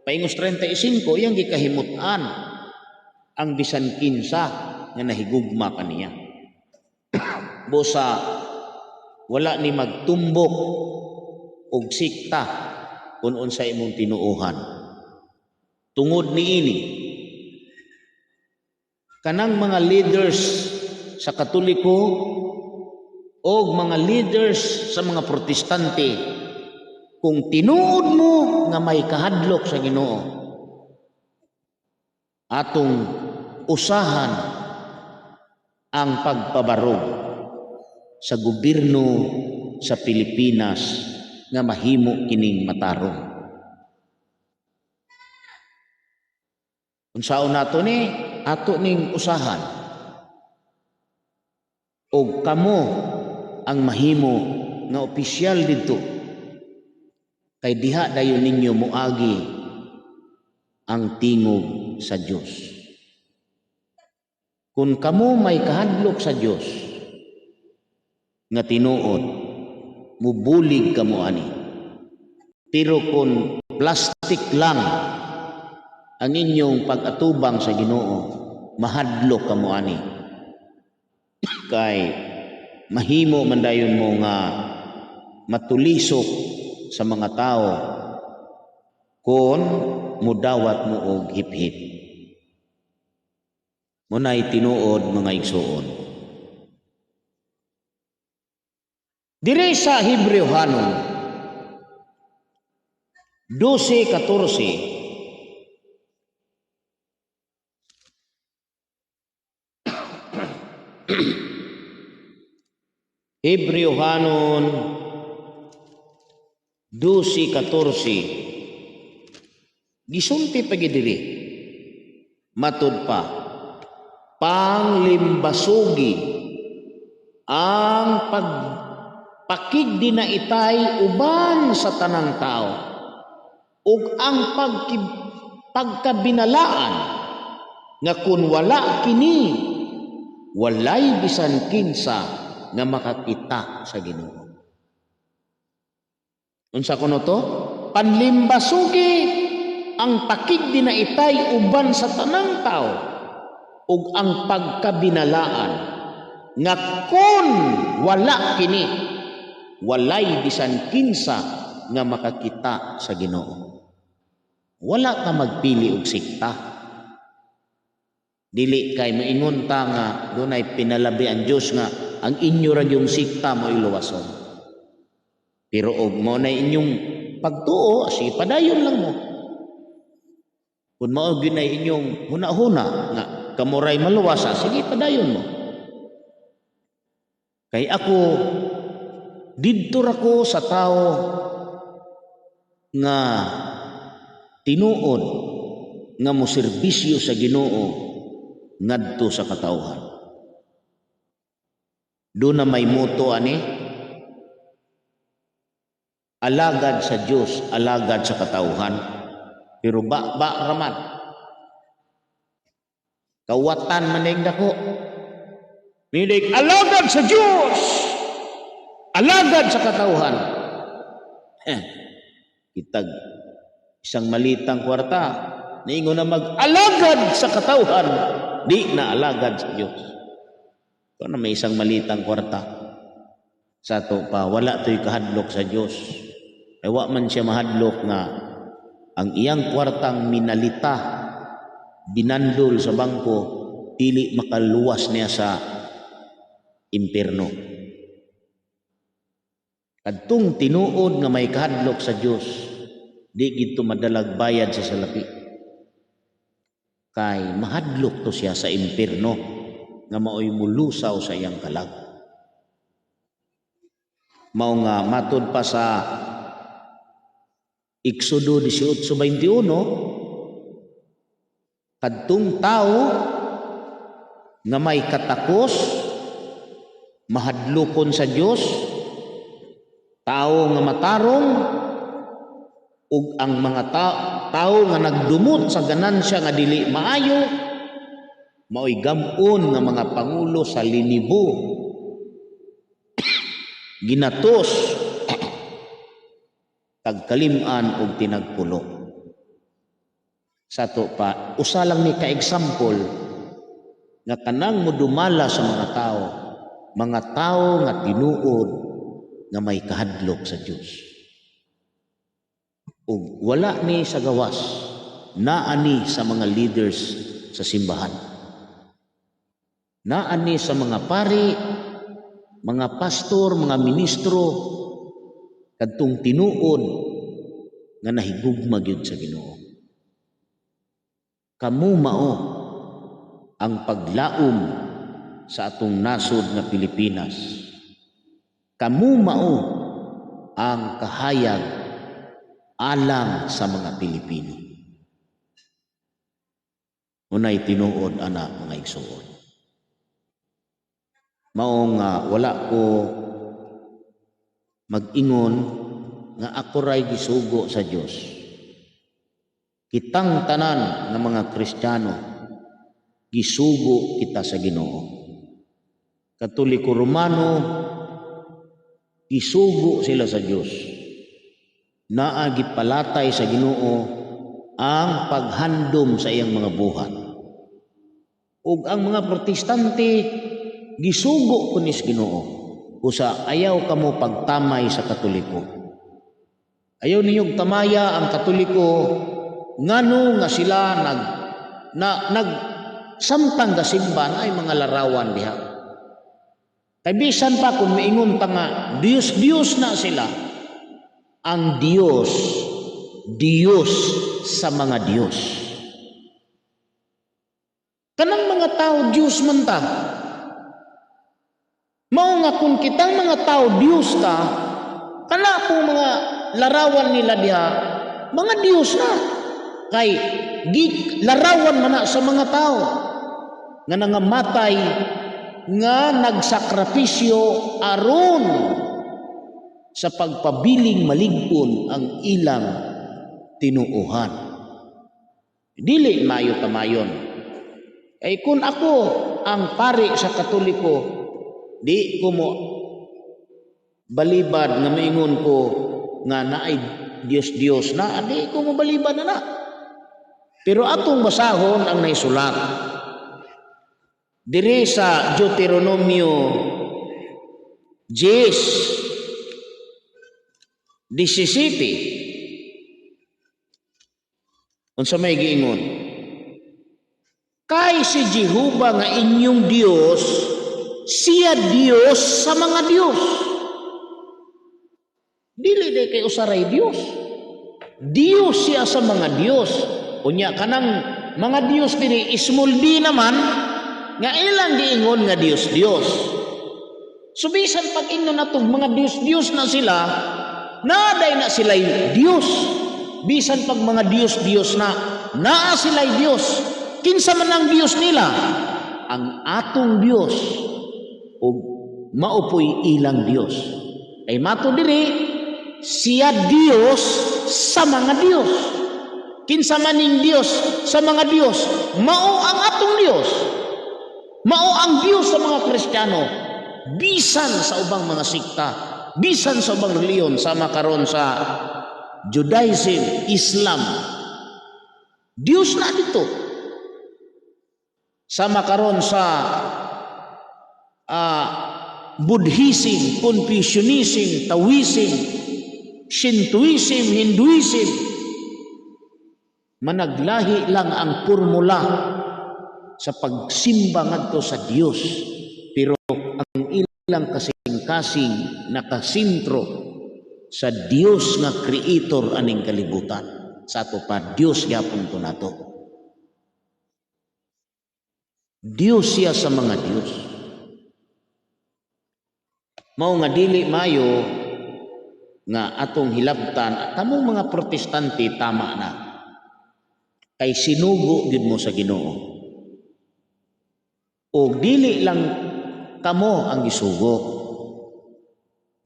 paingos 35, iyang gikahimut-an ang bisan kinsa nga nahigugma kaniya. Busa wala ni magtumbok og sikta kung unsa imong tinuohan. Tungod niini, kanang mga leaders sa Katoliko o mga leaders sa mga Protestante, kung tinuod mo nga may kahadlok sa Ginoo, atong usahan ang pagpabarog sa gobyerno sa Pilipinas nga mahimo kining matarong. Unsaon nato ni ato ning usahan og kamo ang mahimo nga opisyal didto, kay diha dayon ninyo moagi ang tingog sa Dios. Kung kamo may kahadlok sa Dios nga tinuod, mubulig kamo ani. Pero kung plastic lang ang inyong pag-atubang sa Ginoo, mahadlok kamo ani. Kay mahimo man dayon mo nga matulisok sa mga tao kung mudawat mo og hip-hip. Muna'y tinuod, mga igsuon. Diri sa Hebreohanon 12:14, Hebreohanon 12:14, gisulti pa diri, matud pa, panglimbasugi ang pagpakigdinaitay uban sa tanang tao ug ang pagkabinalaan nga kun wala kini, walay bisan kinsa nga makakita sa Ginoo. Unsa kuno to? Panlimbasugi ang pakigdinaitay uban sa tanang tao ug ang pagkabinalaan nga kun wala kini, walay bisan kinsa nga makakita sa Ginoo. Wala ka magpili og sikta. Dili kay maingon ta nga dunay pinalabi ang Dios nga ang inyo ra yung sikta mo iluwason. Pero og mo na inyong pagtuo, sige, padayon lang mo. Kung mao gyud na inyong huna-huna nga kamuray maluwasa, sige, padayon mo. Kay ako, didto ra ko sa tao nga tinuod nga moserbisyo sa Ginoo ngadto sa katawhan. Doon na may moto ani, alagad sa Dios, alagad sa katawhan. Pero ba ba raman. Kawatan man ning dako. Milig alagad sa Dios, alagad sa katawhan. Kitag isang malitang kwarta, niingon na mag-alagad sa katawhan, di na alagad sa Dios. Kung na may isang malitang kwarta, sa to pa, wala to'y kahadlok sa Dios. Ay wa man siya mahadlok nga ang iyang kwartang minalita, binandol sa bangko, dili makaluwas niya sa impierno. Kadtong tinuod nga may kahadlok sa Dios, di gito madalag bayad sa salapi. Kay mahadlok to siya sa impierno nga maoy mulusaw sa iyang kalag. Mao nga matud pa sa Exodo 18:21, kadtong tao nga may katakos, mahadlokon sa Dios, tao nga matarong, Ug ang mga tao nga nagdumot sa ganansya nga dili maayo mao'y gam-on nga mga pangulo sa linibo, ginatos, tagkalim-an og tinagpulo. Sa ato pa, usa lang ni ka example nga kanang modumala sa mga tao, mga tao nga tinuod nga may kahadlok sa Dios. Ug wala ni sa gawas, naa ni sa mga leaders sa simbahan. Naa ni sa mga pari, mga pastor, mga ministro, kadtong tinuod nga nahigugma gyud sa Ginoo. Kamo mao ang paglaom sa atong nasod nga Pilipinas. Kamo mao ang kahayag alang sa mga Pilipino. Unay tinuod ana, mga igsuon. Mao nga wala ko mag-ingon nga ako ray gisugo sa Dios. Kitang tanan nga mga Kristiyano, gisugo kita sa Ginoo. Katoliko Romano, gisugo sila sa Dios. Naa gipalatay sa Ginoo ang paghandom sa iyang mga buhat. Ug ang mga Protestante, gisugo kunis Ginoo. Usa ayaw kamo pagtamay sa Katoliko. Ayaw ninyong tamaya ang Katoliko, ngano nga sila nag na, nag samtang gasimba ay mga larawan diha. Kay bisan pa kung miingon ta nga Diyos Diyos na sila, ang Diyos, Diyos sa mga Diyos. Kanang mga tao, Diyos man ta. Mao nga kung kitang mga tao Diyos ta, kana po mga larawan nila diha, mga Diyos na. Kay larawan man na sa mga tao nga nangamatay, nga nagsakripisyo aron sa pagpabiling malig-on ang ilang tinuohan. Dili mayo tamayon. Kay kung ako ang pari sa Katoliko, di ko mo balibad nga maingon ko nga naay Diyos Diyos na, di ko mo balibad na na. Pero atong basahon ang naisulat. Diri sa Deuteronomio 10:17, unsa may giingon? Kay si Jehova nga inyong Dios, siya Dios sa mga Dios. Dili day kay usaray Dios. Dios siya sa mga Dios. Unya kanang mga Dios diri, small d naman nga ilang giingon nga Dios Dios. So bisan pag ingnon natong mga Dios Dios na sila, naday na sila Dios. Bisan pag mga Dios Dios na, naa sila'y Dios. Kinsa man ang Dios nila? Ang atong Dios ug mao poy ilang Dios. Ay mato diri, siya Dios sa mga Dios. Kinsa man ning Dios sa mga Dios, mao ang atong Dios. Mao ang Dios sa mga Kristiyano bisan sa ubang mga sekta, bisan sa ubang reliyon, sama karon sa Judaism, Islam. Dios na dito. Sama karon sa Buddhism, Confucianism, Taoism, Shintoism, Hinduism. Managlahi lang ang formula sa pagsimba ngadto sa Dios, pero ang ilang kasing-kasing nakasintro sa Dios nga creator aning kalibutan. Sa ato pa, Dios gyapon to nato. Dios siya sa mga Dios. Mao nga dili mayo nga atong hilabtan kamong mga Protestante, tama na. Kay sinugo gid mo sa Ginoo. O dili lang kamo ang gisugo.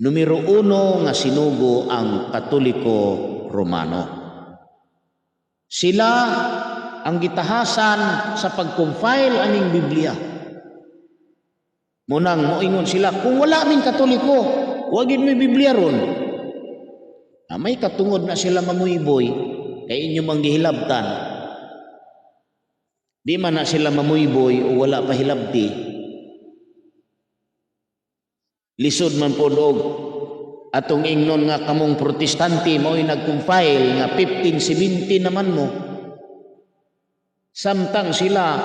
Numero uno nga sinugo ang Katoliko. Romano. Sila ang gitahasan sa pag-compile aning Biblia. Munang moingon sila, kung wala ming Katoliko, wa gyud may Biblia ron. Ah, may katungod na sila mamuyboy kay inyo mang gihilabtan. Di man na sila mamuyboy o wala pa hilabti. Lisod man pod og atong ingnon nga kamong Protestante mao'y nag-compile nga 1570 naman mo. Samtang sila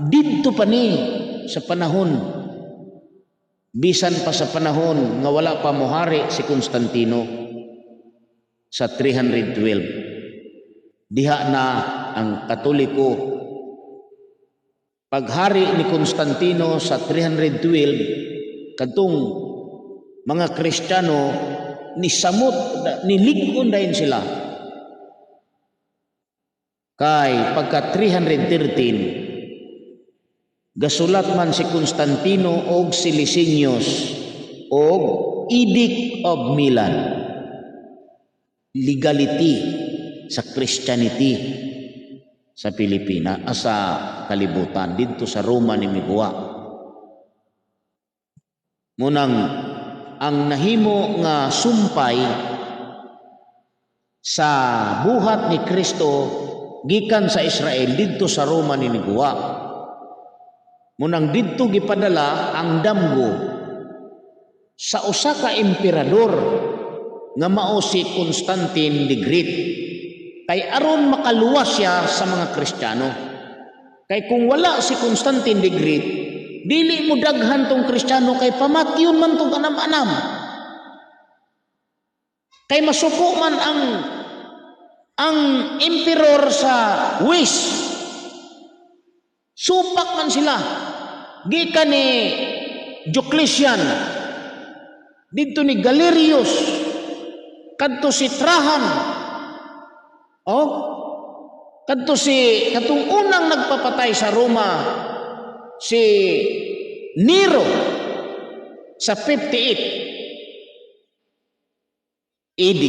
didto pa ni sa panahon, bisan pa sa panahon nga wala pa mohari si Constantino sa 312. Diha na ang Katoliko. Paghari ni Constantino sa 312, kadtong mga Kristiyano ni samot, nilig-on dayon sila. Kay pagka 313, gasulat man si Constantino og si Licinius og Edict of Milan, legality sa Christianity sa Pilipina, sa kalibutan. Didto sa Roma ni miguwa. Munang ang nahimo nga sumpay sa buhat ni Kristo gikan sa Israel, didto sa Roma ni niguwa. Munang didto gipadala ang damgo sa usa ka emperador nga mao si Constantine the Great, kay aron makaluwas siya sa mga Kristiyano. Kay kung wala si Constantine the Great, dili mo daghan tong Kristiyano kay pamatyon man tong anam-anam. Kay masuko man ang emperor sa West. Supak man sila. Gikan ni Diocletian, didto ni Galerius, kadto si Trajan, oh, kadto si katong unang nagpapatay sa Roma, si Nero sa 58 AD.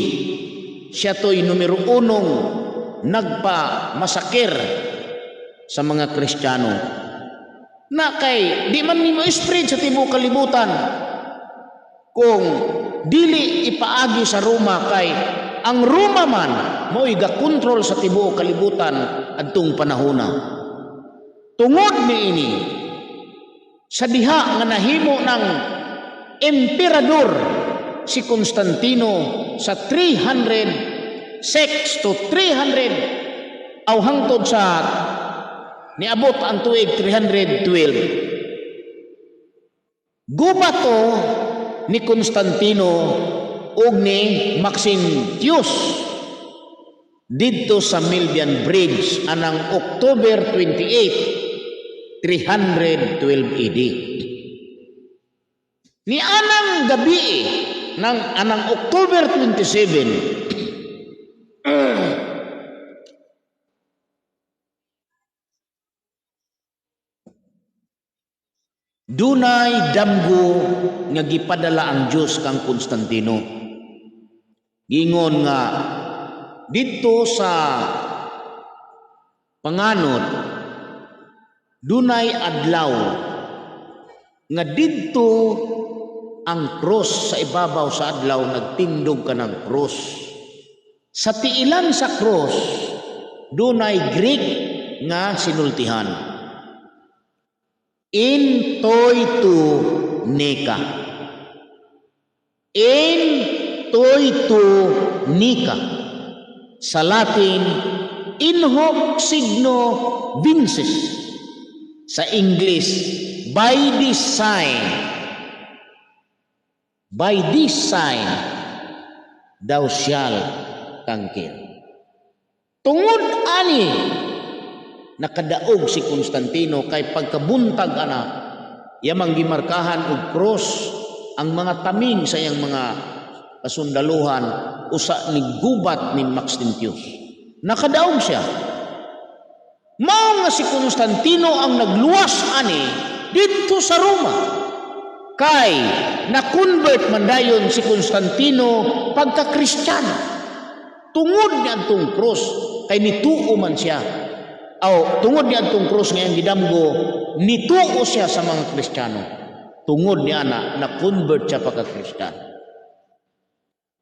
Siya to'y numero unong nagpa-masakir sa mga Kristiyano. Na kay di man nimo spread sa tibuok kalibutan kung dili ipaagi sa Roma, kay ang Roma man mo'y gakontrol sa tibuok kalibutan adtong panahona. Tungod niini, sa diha nga nahimo ng emperador si Constantino sa 306 to 300 aw hangtod sa niabot ang tuig 312, gubato ni Constantino ug ni Maxentius didto sa Milvian Bridge anang October 28, 312 AD. Ni anang gabi ng anang October 27, dunay damgo nga gipadala ang Dios kang Constantino. Gingon nga didto sa panganod dunay adlaw nga didto ang cross sa ibabaw sa adlaw, nagtindog ka ng cross. Sa tiilan sa cross dunay Greek nga sinultihan. In toitu nika. In toitu nika. Sa Latin, in hoc signo vinces. Sa English, by this sign. By this sign, thou shalt conquer. Tungod ani, nakadaog si Constantino kay pagkabuntag ana, yamang gimarkahan og cross ang mga taming sa iyang mga kasundaluhan usa ni gubat ni Maxentius. Nakadaog siya. Mao nga si Constantino ang nagluwas ani didto sa Roma. Kay na-convert man dayon si Constantino pagka-Kristiyano. Tungod niadtong krus kay nituo man siya. Aw, tungod niadtong krus nga iyang gidamgo, nituo siya sa mga Kristiyano. Tungod ni ana, na convert siya pagka Kristiyan.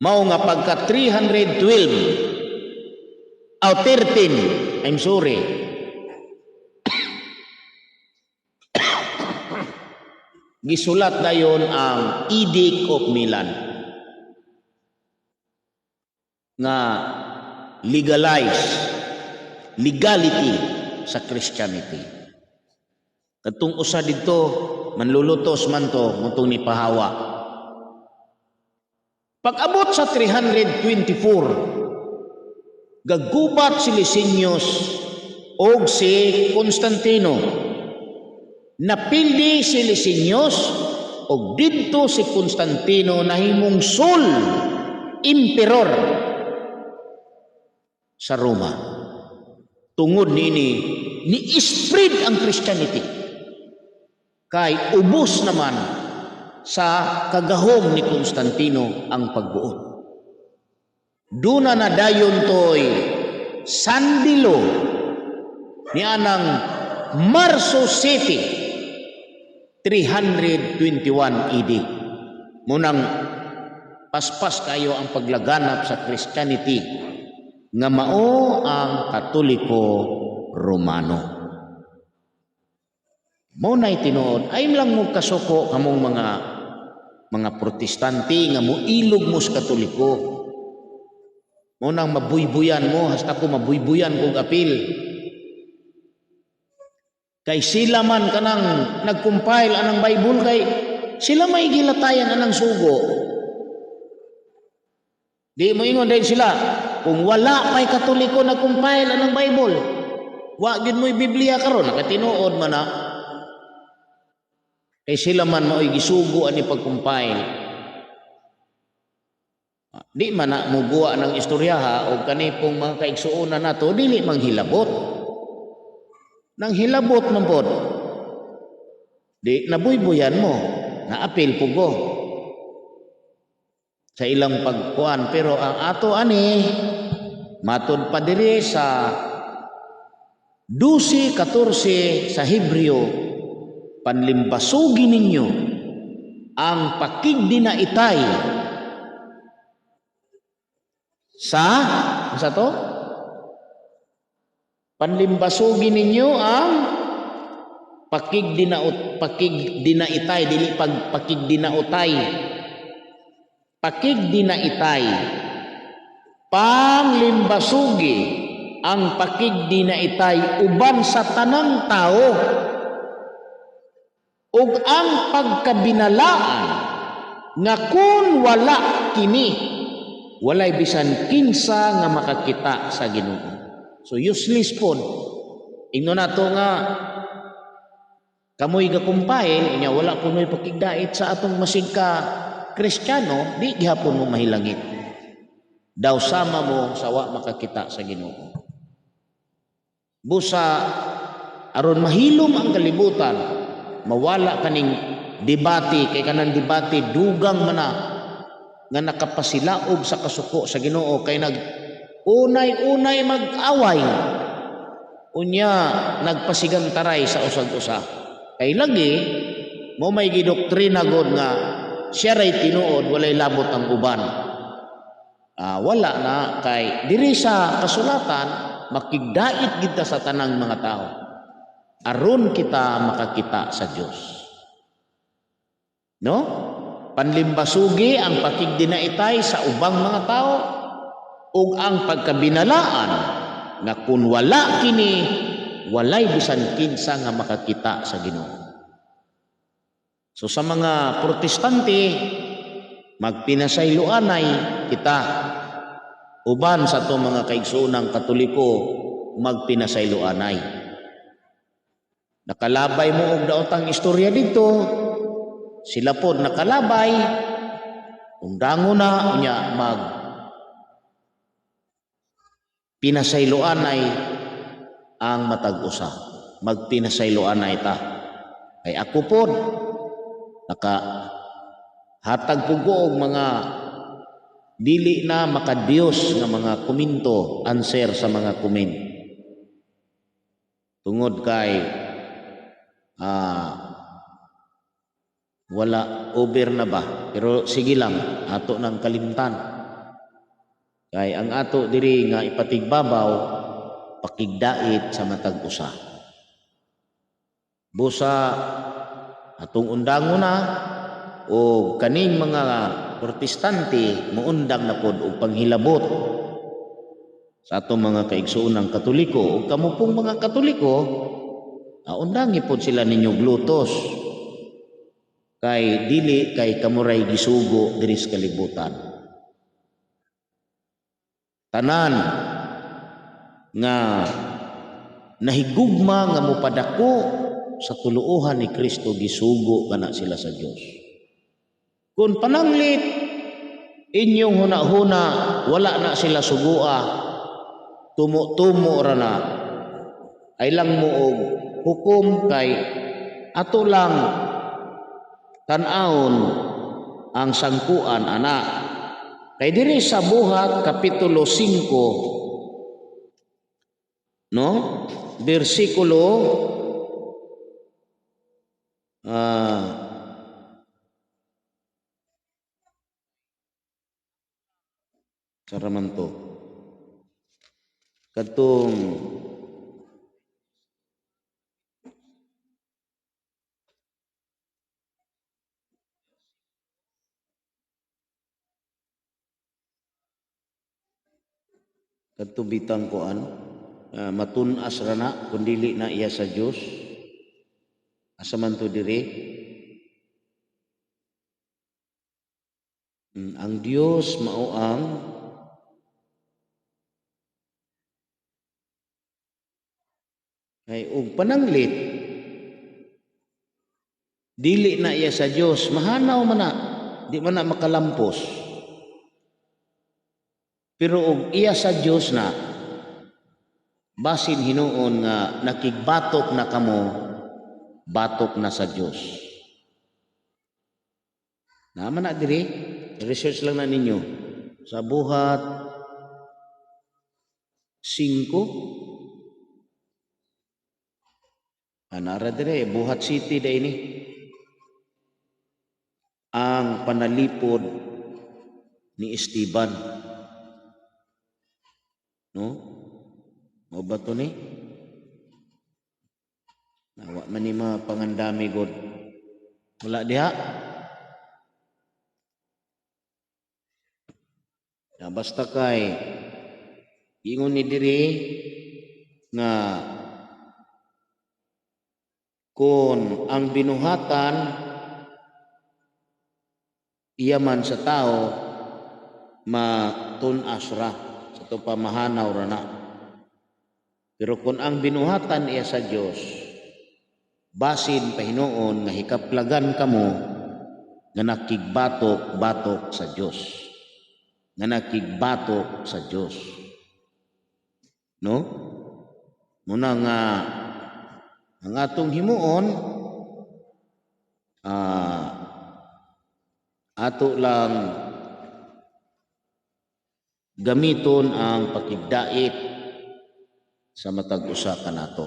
Mao nga pagka 312 aw 13, I'm sorry, gisulat dayon ang Edict of Milan nga legalize legality sa Christianity. Katong usa didto manlulutos man to mutong ni pahawa. Pag-abot sa 324, gagubat si Licinius og si Constantino. Napildi si Licinius og didto si Constantino nahimong sole emperor sa Roma. Tungod niini, ni-spread ang Christianity. Kay ubos naman sa kagahom ni Constantino ang pagbuot. Duna na dayon toy sandilo ni anang Marso City 321 AD. Munang paspas kayo ang paglaganap sa Christianity nga mao ang Katoliko Romano. Mo na'y tinuod, ay lang mo kasuko kamong mga Protestante nga moilog mo sa Katoliko. Mo nang mabuybuyan mo, hasta ko mabuybuyan kog apil. Kay sila man kanang nag-compile anang Bible, kay sila may gilatayan anang sugo. Di mo ingon din sila, kung wala pa'y Katoliko nag-compile anang Bible, wa gid mo'y Biblia karon, nakatinuod man na. Kay sila man mao'y gisugo ani pag-compile. Di man na muguwa ng istoryaha o kani pong mga kaigsuonan nato dili manghilabot. Nang hilabot man pod. Di nabuybuyan mo, naapil pugo sa ilang pagkuan, pero ang ato ani matud pa diri sa 12:14 sa Hebreo, panlimbasugi ninyo ang pakigdinaitay sa to, panlimbasugi ninyo ang pakigdinaut, pakigdinaitay, dili pag pakigdinautay, pakigdinaitay, panglimbasugi ang pakigdinaitay uban sa tanang tao ug ang pagkabinalaan nga kun wala kini, walay bisan kinsa nga makakita sa Ginoo. So useless pod. Ingnon nato nga kamoy ga-compile inya, wala kunoy pakigdait sa atong masig ka Kristiyano, di gihapon mo mahilangit. Daw sama mo sa wa makakita sa Ginoo. Busa aron mahilom ang kalibutan, mawala kaning debate, kay kanang debate dugang mana nga nakapasilaob sa kasuko sa Ginoo, kay nag unay-unay mag-away, unya nagpasigantaray sa usag-usa, kay lagi mo may gidoktrina god nga siya ray tinuod, walay labot ang uban. Wala na, kay diri sa kasulatan makigdait kita sa tanang mga tao aron kita makakita sa Dios, no? Panlimbasugi ang pakigdinaitay sa ubang mga tao ug ang pagkabinalaan nga kun wala kini, walay bisan kinsa nga makakita sa Ginoo. So sa mga Protestante, magpinasayloanay kita uban sa ato mga kaigsuonang Katoliko, magpinasayloanay. Nakalabay mo og daotang istorya dito, sila pod nakalabay, undango na unya mag pinasayloanay ang matag usa. Magpinasayloanay ta. Kay ako pod naka hatag pud ko og mga Dili na makadiyos nga mga komento, answer sa mga comment. Tungod kay wala, over na ba? Pero sige lang, ato nang kalimtan. Kay ang ato diri nga ipatigbabaw, pakigdait sa matag usa. Busa atong undangon na o kaning mga Protestante muundang na pod og panghilabot sa atong mga kaigsuonang Katoliko, ug kamo pong mga Katoliko, undangi pod sila ninyo glutos, kay dili kay kamuray gisugo diri sa kalibutan. Tanan nga nahigugma nga mopadako sa tuluohan ni Kristo, gisugo kana sila sa Dios. Kung pananglit inyong huna-huna wala na sila sugua, tumo-tumo ra na, ay lang mo og hukom, kay ato lang tan-awon ang sangkuan ana. Kay diri sa Buhat kapitulo 5, no, bersikulo saraman to, kadtong bitang kuan, matun-as ra na kun dili na iya sa Dios. Asa man to diri? Ang Dios mao ang kay og pananglit dili na iya sa Dios, mahanaw man na, di man na makalampos. Pero og iya sa Dios na, basin hinuon nga nakigbatok na kamo, batok na sa Dios. Naman na diri, research lang na ninyo sa Buhat 5. Anara dire, Buhat City da ini. Ang panalipod ni Esteban. No? Mao ba to ni? Nawa man ni mga pangandami god. Wala diha. Ya, basta kay ingon ni diri nga kung ang binuhatan iya man sa tao, matun-as ra sa to, pamahanaw ra na. Pero kung ang binuhatan iya sa Dios, basin pahinuon nga hikaplagan kamo nga nakigbatok-batok sa Dios, nga nakigbatok sa Dios, no? Muna nga ang atong himuon, ato lang gamiton ang pakigdait sa matag usa kanato.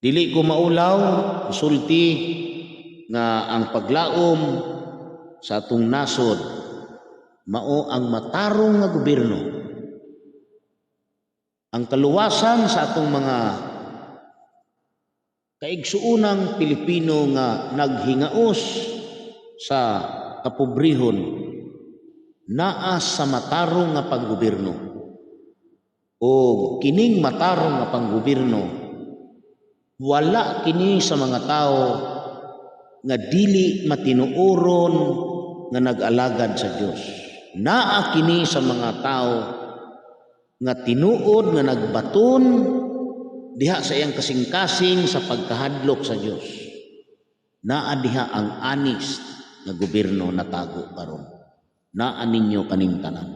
Dili ko maulaw sulti nga ang paglaom sa atong nasod mao ang matarong nga gobyerno, ang kaluwasan sa atong mga kaigsuonang Pilipino nga naghingaos sa kapobrehon, naa sa matarong nga panggobyerno. O kining matarong nga panggobyerno, wala kini sa mga tao nga dili matinuoron nga nag-alagad sa Dios. Naa kini sa mga tao nga tinuod nga nagbaton diha sa iyang kasing-kasing sa pagkahadlok sa Dios. Naa diha ang honest nga gobyerno natago karon. Naa ninyo kaning tanan.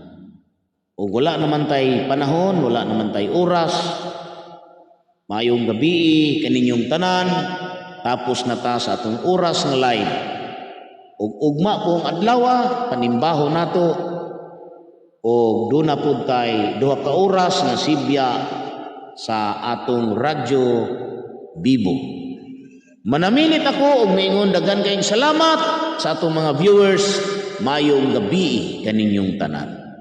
O wala naman tay panahon, wala naman tay oras. Maayong gabi kaninyong tanan. Tapos na ta sa atong oras nga live. Ug ugma pong adlaw panimbaho nato og duna pud tay 2 ka oras nga sibya sa atong radyo bibo. Manamilit ako og miingon, daghan kayong salamat sa atong mga viewers. Mayong gabi kaninyong tanan.